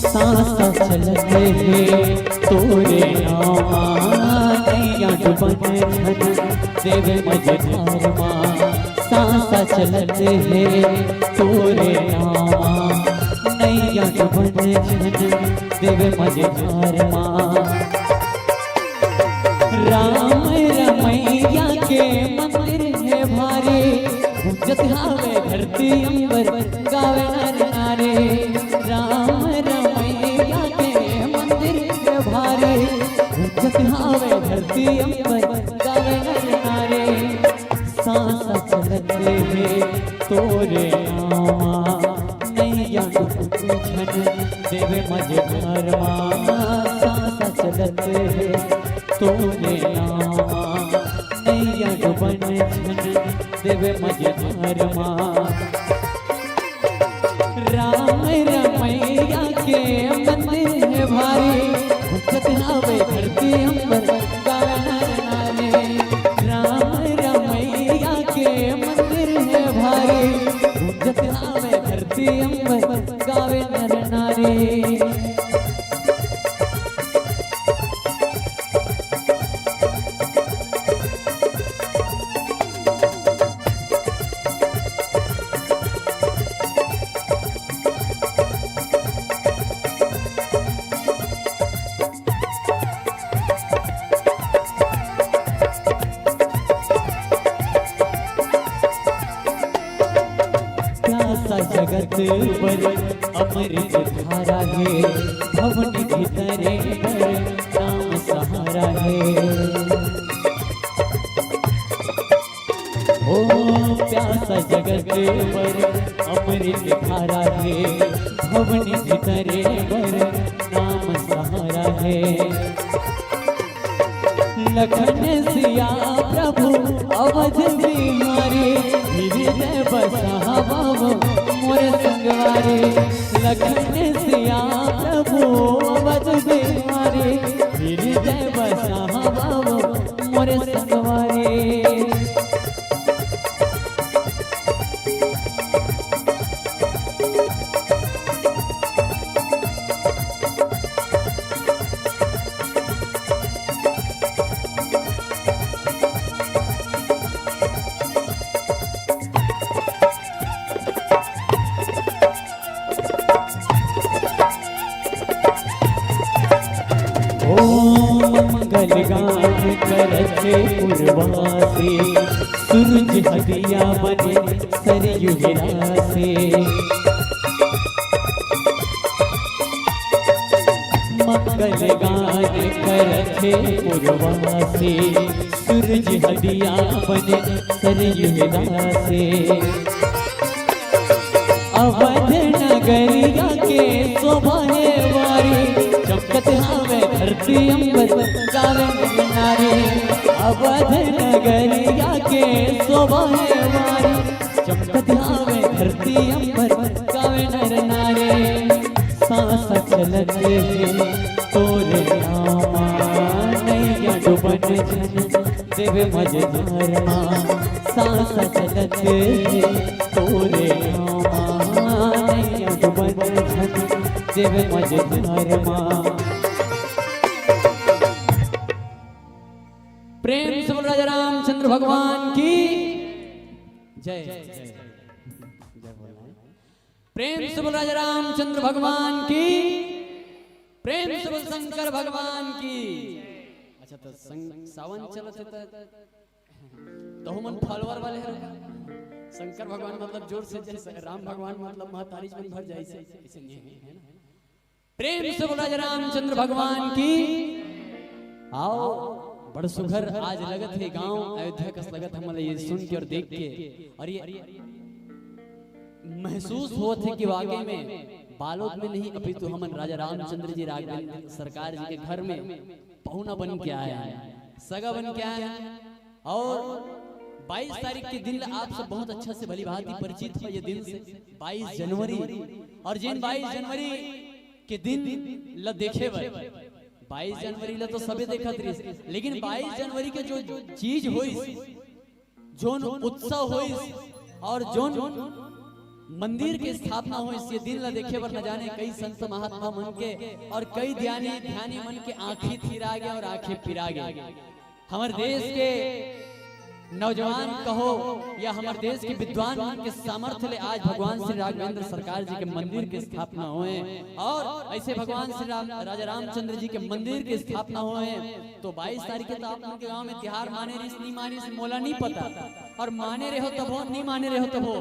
सांस चलत हे तोरे नामा, नैया डुबन झन देवे मझधार मा। सांस चलत हे तोरे नामा, नैया डुबन झन देवे मझधार मा। राम रमैया के मंदिर हे भारी, गूंजत हावे धरती अंबर, गावे नर नारी। राम रमैया के मंदिर हे भारी, गूंजत हावे धरती अंबर, गावे नर नारी। सांस चलत हे तोरे नामा, नैया देवे मझधार मा, सांस चलत हे तोरे नाम मा। नैया डुबन झन देवे मझधार मा। राम रमैया के मंदिर हे भारी, गूंजत हवे धरती अंबर गावे नर नारी। राम रमैया के मंदिर हे भारी, गूंजत हवे धरती अंबर गावे नर नारी। प्यासा जगत बर अमृत धारा हे, भवनिधि तरे बर नाम सहारा हे। ओ प्यासा जगत बर अमृत धारा हे, भवनिधि तरे बर नाम सहारा हे। लखन सिया प्रभु अवध बिहारी, हृदय बसा हवव मोर संगवारी। लखन सिया प्रभु अवध बिहारी, हृदय बसा हवव मोर संगवारी। ओ मंगल गान करत हे पुरवासी, सूरज हदिया बने सरयू रासे। मंगल गान करत हे पुरवासी, सूरज हदिया बने सरयू रासे। अवध नगरिया के शोभा हे भारी, चमकत हवे धरती अंबर गावे नर नारी। अवध नगरिया के शोभा हे भारी, चमकत हवे धरती अंबर गावे नर नारी। सांस चलत हे तोरे नामा, नैया डुबन झन देवे मझधार मा। सांस चलत हे तोरे नामा, नैया डुबन झन देवे मझधार मा। प्रेम से बोल राजा रामचंद्र भगवान की जय। जय। जय बोल रहे हैं। प्रेम से बोल राजा रामचंद्र भगवान की, प्रेम से बोल शंकर भगवान की। अच्छा, तो संग-, सावन चलत हे, तो, तो हमन फॉलोअर वाले हैं। शंकर भगवान मतलब जोर से, जैसे राम भगवान मतलब महतारी मन भर जाए, ऐसे, ऐसे नहीं है, है ना? प्रेम से बोला जय रामचंद्र भगवान की। आओ, बड़ सुघर आज लगत हे गांव अयोध्या कस लगत हे हमला ये सुन के और देख के, और ये महसूस होत हे कि वाकई में बालोद में नहीं, अपितु हमन राजा रामचंद्र जी राघवेंद्र सरकार जी के घर में पहुना बन के आए हैं, सगा बन के आए हैं। और बाईस तारीख के दिन ला आप सब बहुत अच्छा से भली भांति परिचित हो ये दिन से, बाईस जनवरी। और जिन बाईस जनवरी के दिन ला देखे बर, बाईस जनवरी ला तो सबे देखत रहिस, लेकिन बाईस जनवरी के जो चीज होइस, जोन उत्सव होइस और जोन मंदिर के स्थापना होइस, ये दिन ला देखे बर न जाने कई संत महात्मा मन के और कई ज्ञानी ध्यानी मन के आंखी थिरा गे और आंखें पिरा गे। हमर देश के नौजवान कहो या हमर देश के विद्वान मन के सामर्थ्य ले आज भगवान श्री राघवेंद्र सरकार जी के मंदिर के स्थापना होए और ऐसे भगवान श्री राम, राजा रामचंद्र जी के मंदिर के स्थापना होए। तो बाईस तारीख के तो आप मन के गांव में तिहार माने रिहिस, नहीं माने रिहिस, मोला नहीं पता। और माने रहो तभो, नहीं माने रहो तभो,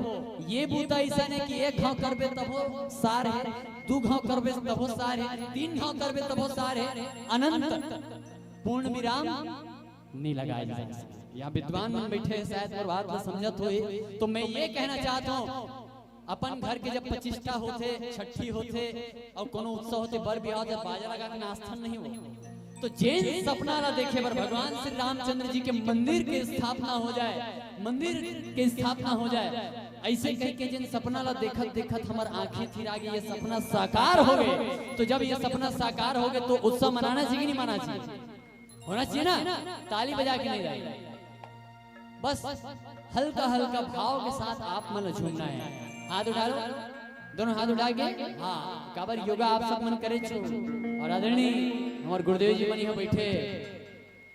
ये बूता ऐसा नहीं कि एक घाव करबे तभो सार हे, दू घाव करबे तभो सार हे, तीन घाव करबे तभो सार हे, अनंत पूर्ण विराम नहीं लगाए जा सकते। यहाँ विद्वान मन बैठे हैं, शायद मोर बात ला समझत होही। तो मैं ये कहना चाहता हूँ, अपन घर के जब पचिष्ठा होथे, छट्ठी होथे, अउ कोनो उत्सव होथे, बर बिहाव होथे, बाजा लगा के नाचथन नहीं हो। तो जेन सपना ला देखे बर भगवान श्री रामचंद्र जी के मंदिर के स्थापना हो जाए, मंदिर के स्थापना हो जाए, ऐसे कह के जेन सपना ला देखत देखत हमर आंखें थिरा गे, ये सपना साकार हो गए। तो जब ये सपना साकार हो गए तो उत्सव मनाना चाहिए कि नहीं मनाना चाहिए? होना चाहिए ना, ताली बजा के नहीं जाए। बस हल्का हल्का भाव के साथ आप मन ला झूमना है। हाथ उठा लो, दोनों हाथ उठा के। हाँ, काबर योगा आप सब मन करे छो। और आदरणीय हमारे गुरुदेव जी मन यहाँ बैठे,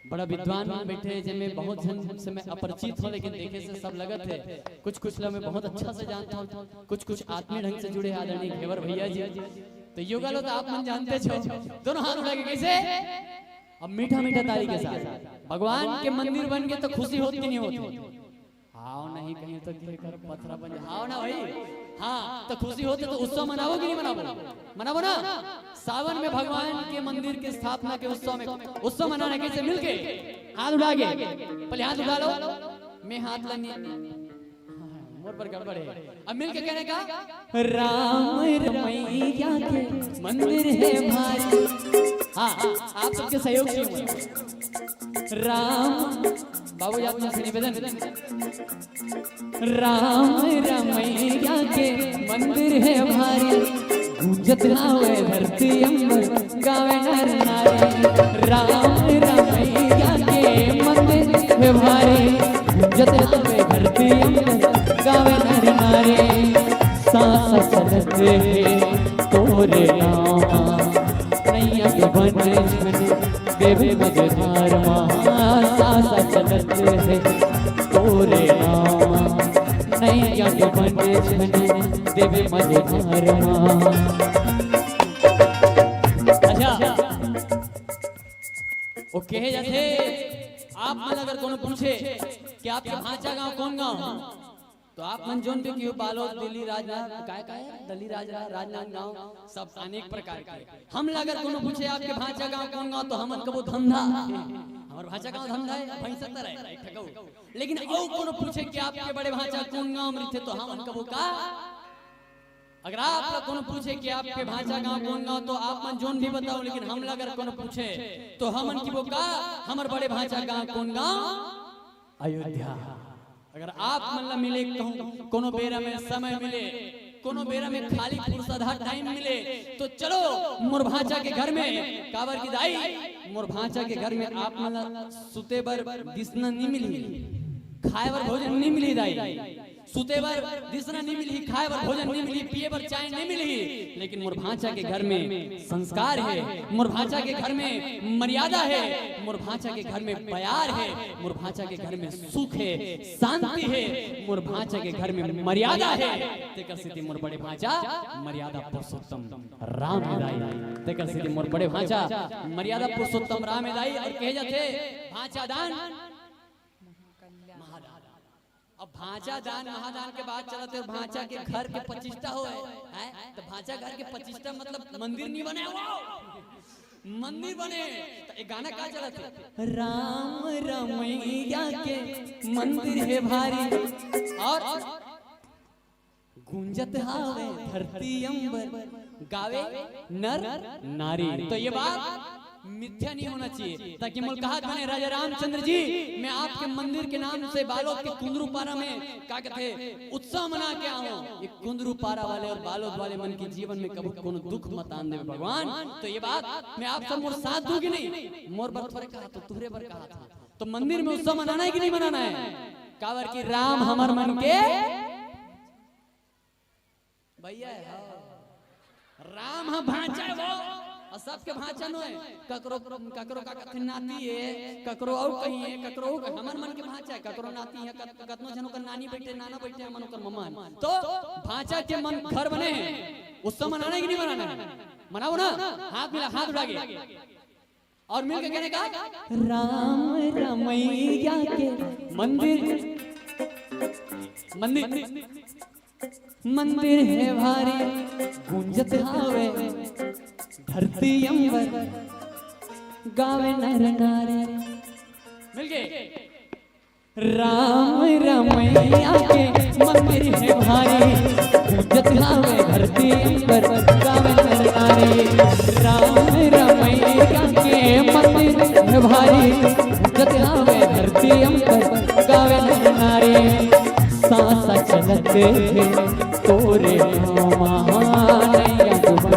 बड़ा विद्वान मन बैठे, जिनमें बहुत जन से मैं अपरिचित हूँ, लेकिन देखे से सब लगत है। कुछ कुछ लोग मैं बहुत अच्छा से जानता हूँ, कुछ कुछ आत्मीय ढंग से जुड़े आदरणीय घेवर भैया जी। तो योगा लो तो आप मन जानते छो, दोनों हाथ उठा के कैसे? अब मीठा मीठा ताली के साथ। भगवान के मंदिर बन के तो खुशी होती कि नहीं होती? हाव नहीं कहीं तो के कर पथरा बन जा-, हाव ना भाई? हाँ, तो खुशी होते तो उत्सव मनावो कि नहीं मनावो? मनावो ना। सावन में भगवान के मंदिर के स्थापना के उत्सव में, उत्सव मनाना कैसे? मिलके हाथ उठा के, पहले हाथ उठा लो। मैं हाथ ला नहीं, हाँ, मोर पर गड़बड़ है। अब मिलके कहने का, राम रमैया के मंदिर है भारी। हाँ, आप सबके सहयोग से हुआ। राम, बाबू जी आप मन से निवेदन। राम रमैया के मंदिर है भारी, गूंजत हावय धरती अंबर, गावे नर नारी। राम रमैया के मंदिर है भारी, गूंजत हावय धरती अंबर, गावे नर नारी। सांस चलत हे तोरे नाम, नैया के बन देवे मझधार मा। सांस चलत हे तोरे नाम, नैया के बन देवे मझधार मा। अच्छा, वो कहे जाथे, आप मन अगर कोनो पूछे कि आपके भांचा गांव कौन गांव, तो आप मन जोन भी कियो, बालोद, दिल्ली, राजनांद, काय काय, दिल्ली, राजनांद, राजनांद गांव, सब अनेक प्रकार के। हमला अगर कोनो पूछे आपके भांचा गांव कौन गांव, तो हमन कबो धमधा। हमर भांचा गांव धमधा है, भैंसा तरह है, एक ठगऊ। लेकिन अउ कोनो पूछे कि आपके बड़े भांचा कौन गांव में रहिथे, तो हमन कबो का? अगर आप ला कोनो पूछे कि आपके भांचा गांव कौन गांव, तो आप मन जोन भी बताओ, लेकिन हमला अगर कोनो पूछे तो हमन किबो का, हमर बड़े भांचा गांव कौन गांव? अयोध्या। अगर आप मन ला मिले कहूं, कोनो बेरा में समय मिले, कोनो बेरा में खाली फुर्सत हा टाइम मिले, तो चलो मोर भांचा के घर में। काबर की दाई, मोर भांचा के घर में आप मन ला सुते बर बिसना नी मिलही, खाए बर भोजन नी मिलही दाई। सुते बर बिसना नी मिलही, खाए बर भोजन नी मिलही, पिए बर चाय नी मिलही, लेकिन मोर भांचा के घर में संस्कार हे, मोर भांचा के घर में मर्यादा हे, मोर भांचा के घर में प्यार हे, मोर भांचा के घर में सुख हे, शांति हे, मोर भांचा के घर में मर्यादा हे। तेकर सेती मोर बड़े भांचा मर्यादा पुरुषोत्तम राम हे दाई। तेकर सेती मोर बड़े भांचा मर्यादा पुरुषोत्तम राम हे दाई। और कहे जाथे भांचा दान महादान। अब भांचा दान महादान के बात चलत हे, भांचा के घर के पचिष्ठा होए, हैं? तो भांचा घर के पचिष्ठा मतलब मंदिर नहीं बने, वो मंदिर बने। तो एक गाना का चलत हे, राम रमैया के मंदिर हे भारी, और गूंजत हावे धरती अंबर, गावे नर नारी। तो ये बात मिथ्या नहीं होना चाहिए, ताकि मोला कहत बने राजा रामचंद्र जी, मैं आपके मंदिर के नाम से बालोद के कुंदरू पारा में का कहते उत्सव मना के आऊं। ये कुंदरू पारा वाले और बालोद वाले मन के जीवन में कभी कोनो दुख मत आन देवे भगवान। तो ये बात मैं आप सब मोर साथ दूं कि नहीं? मोर बर थोरे कहा, तो तुहरे बर कहा था। तो मंदिर में उत्सव मनाना है कि नहीं मनाना है? काबर कि राम हमर मन के भैया हे, हाँ। राम ह भांचा हे वो, और सबके भांचा नो हे। ककरो, ककरो का कथे नाती हे, ककरो अउ कहीं हे, ककरो अउ कहीं। हमर मन के भांचा हे, ककरो नाती हे, कत-, कतनो झन ओकर नानी बैठे, नाना बैठे, हमन ओकर ममा हन। तो भांचा के मन घर बने हे, उत्सव मनाना हे कि नहीं मनाना हे? मनाओ ना, हाथ मिला, हाथ उठा के। और मिलके कहने का, राम रमैया के मंदिर, मंदिर, मंदिर हे भारी, गूंजत हावे धरती अंबर, गावे नर नारी। मिलके, राम रमैया के मंदिर हे भारी, गावे नर नारी। राम रमैया के मंदिर है भारी, जत हावे धरती अंबर गावे नर नारी। सांस चलत हे तोरे नाम, नैया डुबन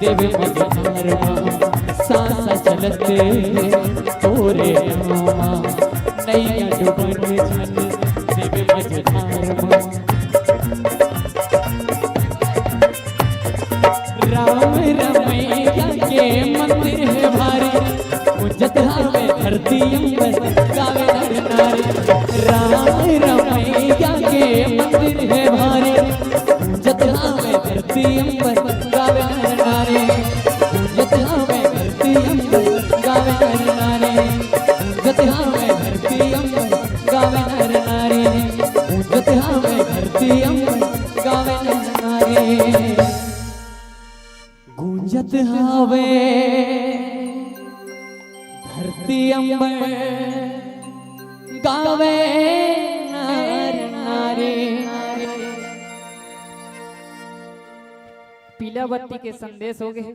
देवे मझधार मा। सांस चलत हे तोरे नाम, नैया डुबन देवे मझधार मा। राम रमैया के मंदिर है भारी, गूंजत हावे धरती अंबर गावे नर नारी। राम रमैया के मंदिर है भारी, गूंजत हावे धरती अंबर गावे नर नारी। गूंजत हावे धरती अंबर गावे नर नारी। गूंजत हावे धरती अंबर गावे नर नारी। गूंजत हावे धरती अंबर गावे नर नारी। गूंजत हावे धरती अंबर गावे नर नारी। पीला बत्ती के संदेश हो गए।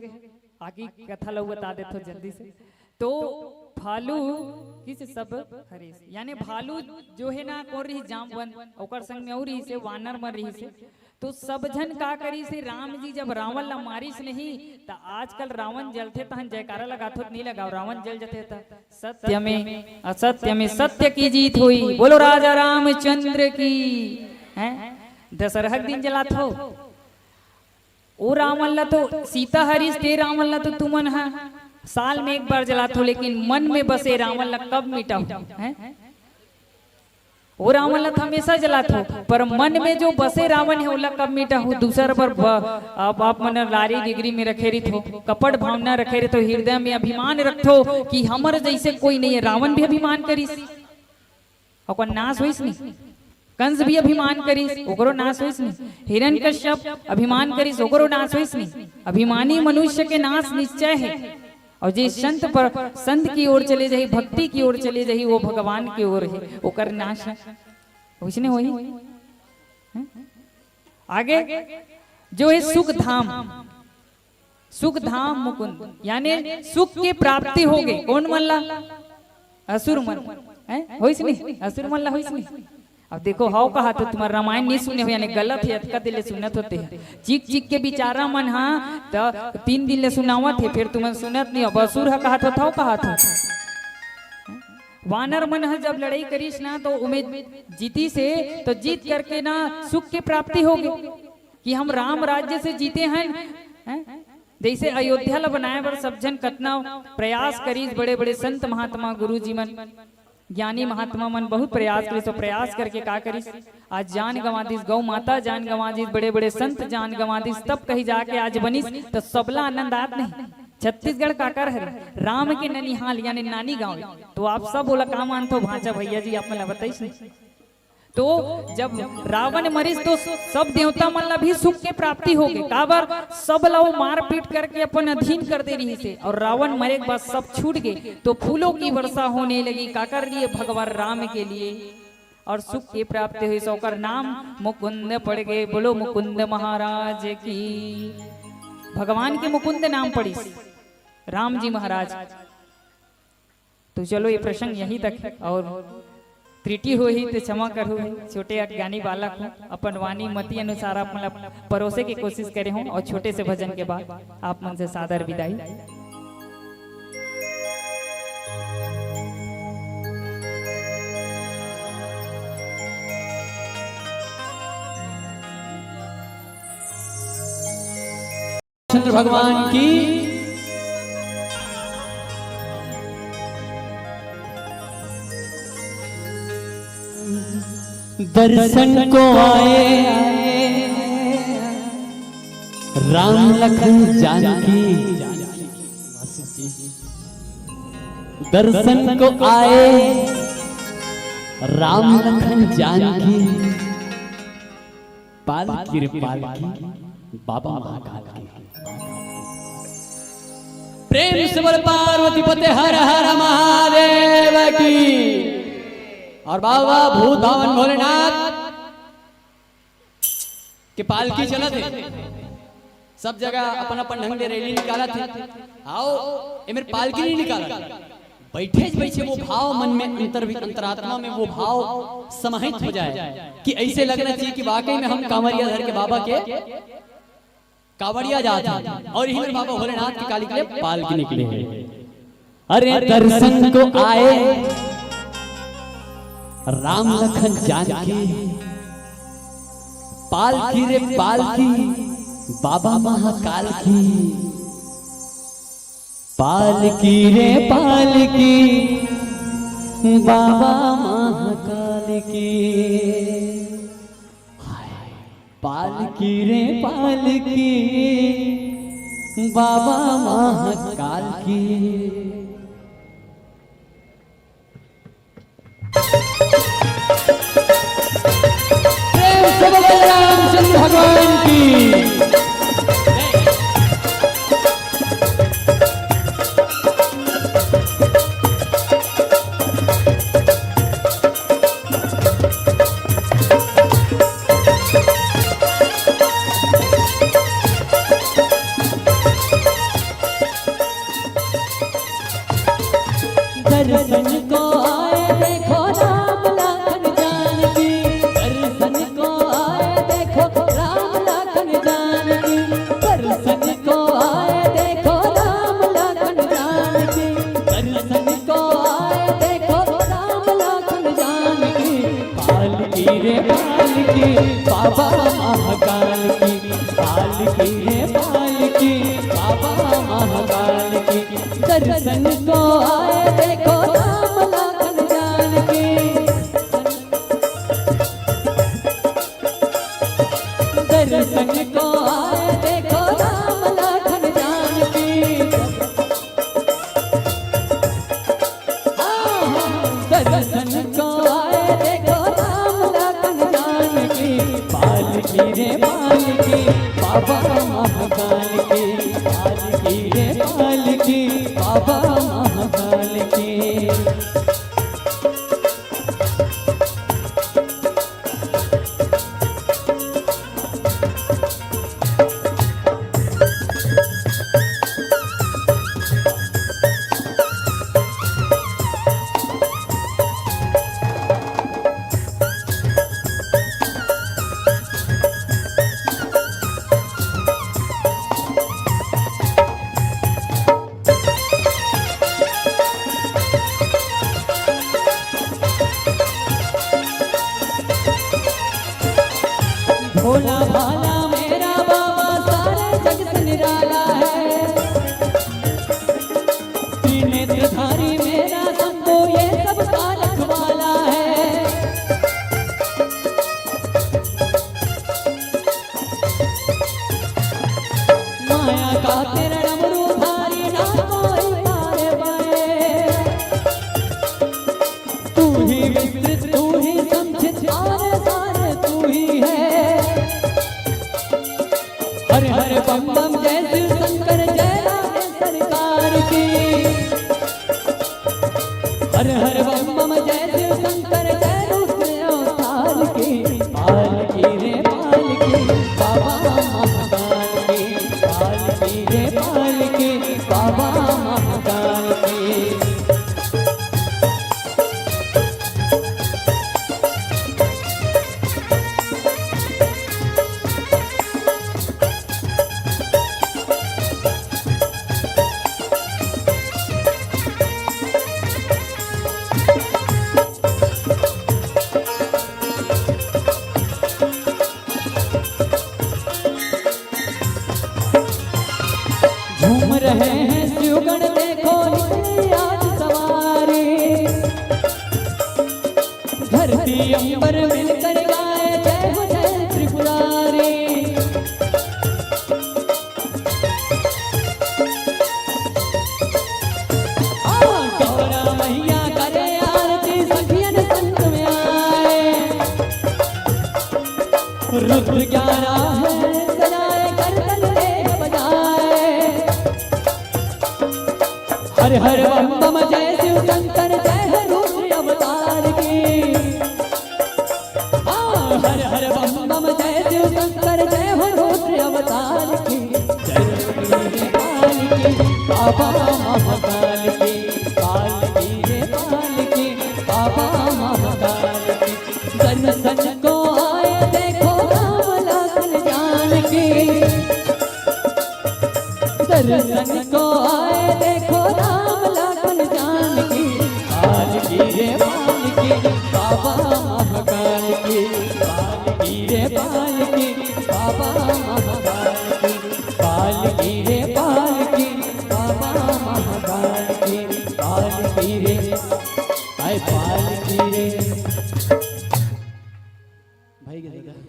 आगे कथा ला बता देथो जल्दी से। तो भालू किस सब हरीस, यानी भालू जो है ना, कौन रही, जामवंत, ओकर संग में और रही से, वानर मन रही से। तो सब झन का करी से, राम जी जब रावण ला मारिस नहीं, त आजकल रावण जलथे तहन जयकारा लगाथो त नहीं लगाओ, रावण जल जथे त। सत्य में असत्य में सत्य की जीत हुई। बोलो राजा रामचंद्र की। हैं, दशहरा के दिन जलाथो। ओ रावण ला तो सीता हरिस, ते रावण ला तो तुमन ह साल में एक बार जलाथो, लेकिन मन में बसे रावण ला कब मिटाहू? हैं? ओ रावण ला तो हमेशा जलाथो, पर मन में जो बसे रावण है, ओला कब मिटाहू? दूसर बर ब-, अब आप मन लारी डिग्री में रखे रहिथो, कपट भावना रखे रहिथो, हृदय में अभिमान रखथो कि हमर जैसे कोई नहीं है। रावण भी अभिमान करिस, ओकर नाश होइस नहीं। कंस भी अभिमान करिस, ओकरो नाश होइस नहीं। हिरण्यकश्यप अभिमान करिस, ओकरो नाश होइस नहीं। अभिमानी मनुष्य के नाश निश्चय है। और जे संत पर, संत की ओर चले जाही, भक्ति की ओर चले जाही, वो भगवान की ओर है, ओकर नाश है। वैसने होही। हैं? आगे जो है सुख धाम, सुख धाम मुकुंद, यानी सुख की प्राप्ति हो गई। कौन मन ला? असुर मन। हैं? होइस नहीं? असुर मन ला होइस नहीं? अब देखो, हव कहा तो तुम्हार रामायण नहीं सुने हो, यानी गलत है, अतका दिन ले सुनत होते हैं। चिक चिक के बिचारा मन हा, त तीन दिन ले सुनावत है, फिर तुमन सुनत नहीं। अब असुर हा कहा तो था, कहा था। वानर मन हा जब लड़ाई करिस ना, तो उमे जीती से, तो जीत करके ना सुख की प्राप्ति हो गई कि हम राम राज्य से जीते हैं, हैं? जैसे अयोध्या ला बनाए बर सब झन कतना प्रयास करिस, बड़े-बड़े संत महात्मा गुरु जी मन, ज्ञानी महात्मा मन बहुत प्रयास करिस, तो प्रयास करके का करिस, आज जान गंवा दिस, गौ माता जान गंवा दिस, बड़े-बड़े संत जान गंवा दिस, तब कहीं जाके आज बनिस, तो सबला आनंद आत नहीं। छत्तीसगढ़ काकर हरे, राम के ननिहाल यानी नानी गांव, तो आप सब ओला का मानथो भांचा भैया जी, आप मन ला बताइस नहीं। तो जब रावण मरिस तो सब देवता मन ला भी सुख के प्राप्ति हो गए। काबर? सब ला वो मारपीट करके अपन अधीन कर दे रही से, और रावण मरे के बाद सब छूट गए। तो फूलों की वर्षा होने लगी, काकर लिए? भगवान राम के लिए। और सुख की प्राप्ति हुई, सो ओकर नाम मुकुंद पड़ गए। बोलो मुकुंद महाराज की। भगवान के मुकुंद नाम पड़िस, राम जी महाराज। तो चलो, ये प्रसंग यहीं तक है, और त्रुटि होही तो क्षमा करहू। छोटे अज्ञानी बालक हूँ, अपन वाणी मति अनुसार आप मन ला परोसे के कोशिश करे हूँ, और छोटे से भजन के बाद आप मन से सादर विदाई। चंद्र भगवान की। दर्शन को आए राम लखन जानकी, दर्शन को आए राम लखन जानकी। पालकी रे पालकी, बाबा महाकाल की। प्रेम से बोल पार्वती पते हर हर महादेव की। और बाबा भूत भावन भोलेनाथ के पालकी चलत हे। सब जगह अपन अपन ढंग ले रैली निकालत हे। आओ, ए मेर पालकी नहीं निकालत। बइठे बइठे वो भाव मन में अंतर, अंतरात्मा में वो भाव समाहित हो जाए कि अइसे लगना चाहिए कि वाकई में हम कांवरिया धर के बाबा के कांवरिया जात हे अउ इही मेर बाबा भोलेनाथ के काली के लिए पालकी निकले हे। अरे दर्शन को आए राम लखन जानकी, पालकी रे पालकी बाबा महाकाल की, पालकी रे पालकी बाबा महाकाल की। पालकी रे पालकी बाबा महाकाल की। प्रेम से बोलो रामचंद्र भगवान की। दर्शन को आए देखो राम लखन जानकी, दर्शन को आए देखो राम लखन जानकी, दर्शन को आए देखो राम लखन जानकी, दर्शन को आए देखो राम लखन जानकी। पालकी रे पालकी बाबा महाकाल की, पालकी रे पालकी बाबा महाकाल की। दर्शन को आए देखो राम लखन जानकी, दर्शन को आए देखो राम लखन जानकी। दर्शन को आए देखो राम लखन जानकी, पालकी रे पालकी बाबा महाकाल की, पालकी रे पालकी बाबा महाकाल की। भोला भाला मेरा बाबा सारे जग से निराला है। त्रिनेत्रधारी मेरा शंभू ये सबका रखवाला है। माया का तेरा डमरू भारी ना कोई पार पाए। तू ही विस्तृत, तू ही संचित, सारे सारे तू ही है। हर हर बम बम जय शिव शंकर, जय राम सरकार की। हर हर बम बम जय शिव शंकर, जय रुद्र अवतार की। पालकी रे पालकी बाबा महाकाल की, पालकी रे पालकी बाबा महाकाल की। झूम रहे हैं शिवगण, देखो निकली आज सवारी। धरती अंबर मिलकर गाए जय हो जय त्रिपुरारी। हाँ, गौरा मैया करे आरती, सखियन संग में आए। रुद्र ग्यारह है सजाए, करतल देख बजाए। हर हर बम बम जय शिव शंकर, जय हो रुद्र अवतार की। हाँ, हर हर बम बम जय शिव शंकर, जय हो रुद्र अवतार की। बाबा महाकाल की, पालकी रे पालकी, बाबा महाकाल की। दर्शन को आए देखो राम लखन जानकी, दर्शन को आए देखो राम लखन जानकी। पालकी रे पालकी, बाबा महाकाल की, पालकी रे पालकी, बाबा महाकाल की। पालकी रे पालकी, बाबा महाकाल की। पालकी रे, आय पालकी रे। भाई के दादा।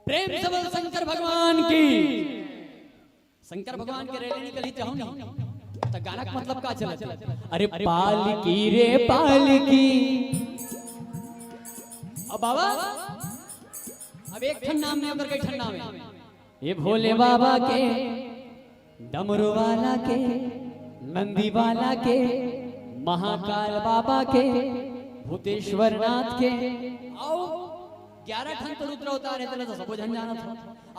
प्रेम से बोल शंकर भगवान की। शंकर भगवान के रैली निकली चाहो नहीं, तो गाना का मतलब का चलत? अरे पालकी रे पालकी। अब बाबा, अब एक ठन नाम नहीं, अगर कई ठन नाम है। ये भोले बाबा के, डमरू वाला के, नंदी वाला के, महाकाल बाबा के, भूतेश्वर नाथ के, आओ ग्यारह ठन तो रुद्र अवतार है, तेला तो सबो झन जानत हो।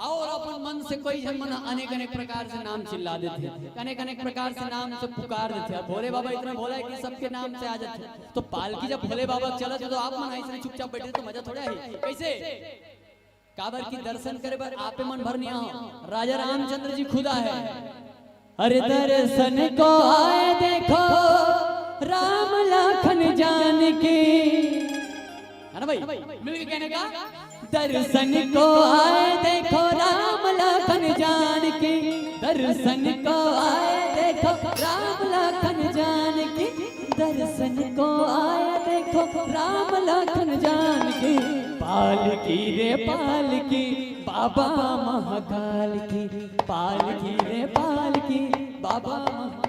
और अपन मन से कोई झन मन अनेक अनेक प्रकार से नाम चिल्ला देथे, अनेक अनेक प्रकार से नाम से पुकार देथे। अब भोले बाबा इतना भोला है कि सबके नाम से आ जाथे। तो पालकी जब भोले बाबा के चलत हे तो आप मन ऐसे चुपचाप बैठे तो मजा थोड़ा है। कैसे? काबर की दर्शन करे बर आपे मन भर नहीं आओ, राजा रामचंद्र जी खुद आए। अरे दर्शन को आए देखो राम लखन जानकी, है ना भाई? मिल के कहने का, दर्शन को आए देखो राम लखन जानकी, दर्शन को आए देखो राम लखन जानकी, दर्शन को आए देखो राम लखन जानकी। पालकी रे पालकी, बाबा महाकाल की। पालकी रे पालकी, बाबा महा-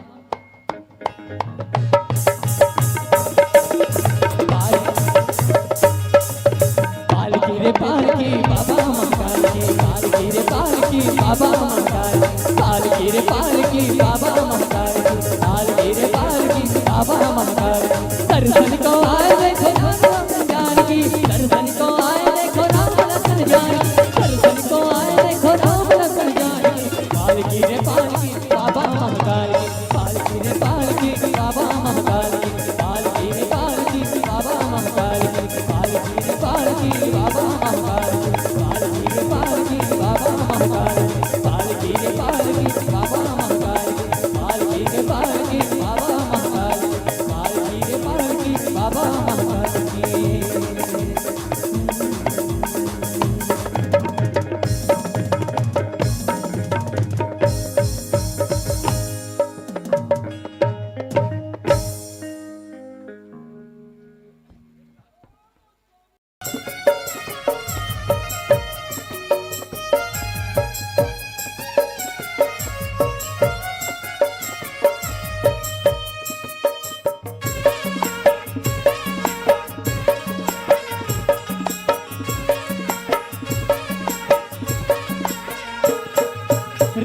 पालकी रे पालकी, बाबा महाकाल की। पालकी रे पालकी, बाबा महाकाल की। पालकी रे पालकी, बाबा महाकाल की। पालकी रे पालकी, बाबा महाकाल की। दर्शन को आए देखो राम लखन जानकी, दर्शन को आए देखो राम लखन जानकी, दर्शन को आए देखो राम लखन जानकी। पालकी रे पालकी, बाबा महाकाल की। पालकी रे पालकी, बाबा महाकाल की। पालकी रे पालकी, बाबा महाकाल की। पालकी रे पालकी, बाबा महाकाल की। पालकी रे पालकी, बाबा महाकाल की। पालकी रे पालकी, बाबा महाकाल की। पालकी रे पालकी, बाबा महाकाल की। पालकी रे पालकी, बाबा महाकाल की।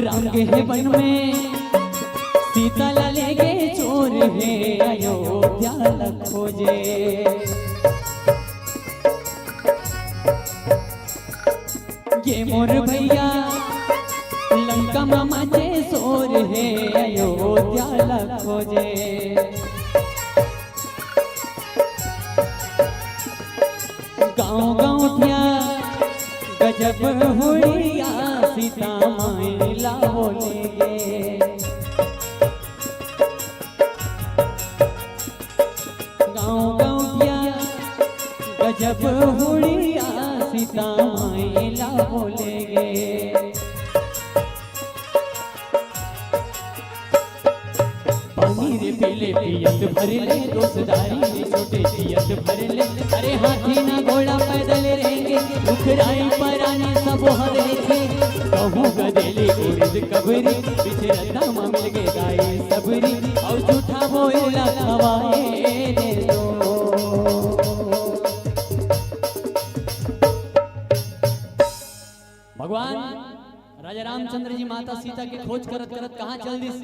राम गे हे वन में सीता ला लेगे, चोर हे अयोध्या ला खोजे। ये मोर भैया लंका मा मचे शोर हे, अयोध्या ला खोजे। गाँव गाँव धिया गजब हुड़िया सीता माई ला बोले गे। गाँव गाँव धिया गजब हुड़िया सीता माई ला बोले गे। पानी रे पीले पियत भर ले, दोस्तदारी रे छोटे पियत भर ले। अरे हाथी ना घोड़ा पैदल रेंगे, रुखराई परानी सब हरे थे। कहूँ गदेली उड़द कबरी, बिछरता मा मिल गे दाई सबरी। और झूठा बोला खवाए रे तो। भगवान राजा रामचंद्र जी माता सीता के खोज करत करत कहाँ चल दिस?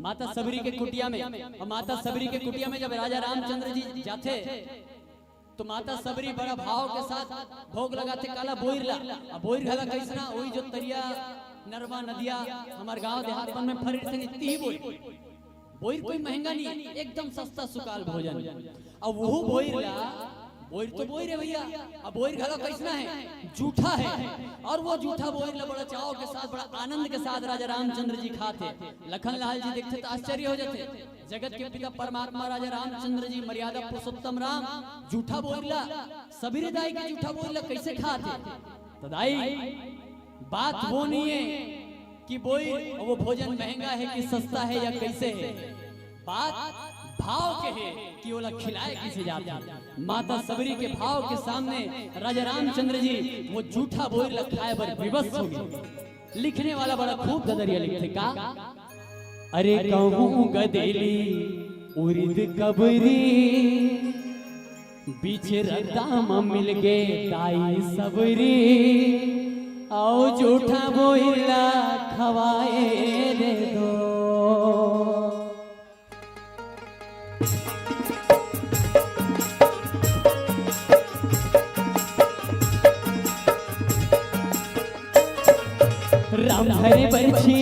माता सबरी के कुटिया में। और माता सबरी के कुटिया में जब राजा रामचंद्र जी जाथे, तो माता सबरी बड़ा भाव के साथ भोग लगाथे काला बोइर ला। अब बोइर घला कइसना, ओही जो तरिया, नरवा, नदिया, हमर गांव देहात मन में फरे रहिथे, इतनी ही बोइर। बोइर कोई महंगा नहीं है, एकदम सस्ता सुकाल भोजन। अब वो बोइर ला, बोइर तो बोइर है भैया, अब बोइर घला कइसना है, जूठा है। और वो जूठा बोइर ला बड़ा चाव के साथ, बड़ा आनंद के साथ राजा रामचंद्र जी खाथे। लखन लाल जी देखथे त आश्चर्य हो जाथे। जगत के पिता परमात्मा राजा रामचंद्र जी, मर्यादा पुरुषोत्तम राम, जूठा बोइर ला, सबरी दाई के जूठा बोइर ला कइसे खाथे? तो दाई, बात वो नहीं है कि बोइर, वो भोजन महंगा है कि सस्ता है या कइसे है, बात भाव के है कि ओला खिलाए कइसे जाथे। माता सबरी के भाव के सामने राजा रामचंद्र जी वो जूठा बोइर ला खाए बर विवश हो गे। लिखने वाला बड़ा खूब ददरिया लिखथे का, अरे कहूँ गदेली उरिद कबरी, बीच रद्दा म मिलगे दाई सबरी, अउ जूठा बोइर ला खवाए दे दो। राम धरे बरछी,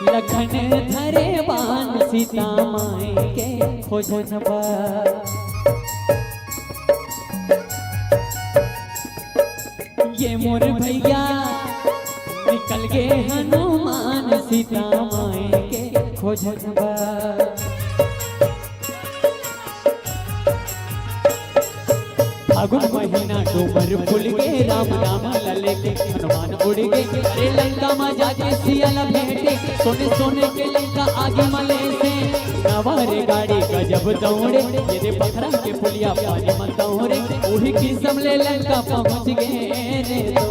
लखन धरे बान, सीता माई के खोजन बर। ये मोर भैया निकल गे हनुमान, सीता माई के खोजन बर। फागुन महीना डूमर फूल गे, राम नाम ल लेके हनुमान उड़ गे। अरे लंका म जाके सिया ल भेंटे, सोने सोने के लंका आगी म लेसे। नवा रे गाड़ी गजब दौड़े, ये दे पथरा के पुलिया पानी म दौड़े। उही किसम ले लंका पहुँच गे रे तो।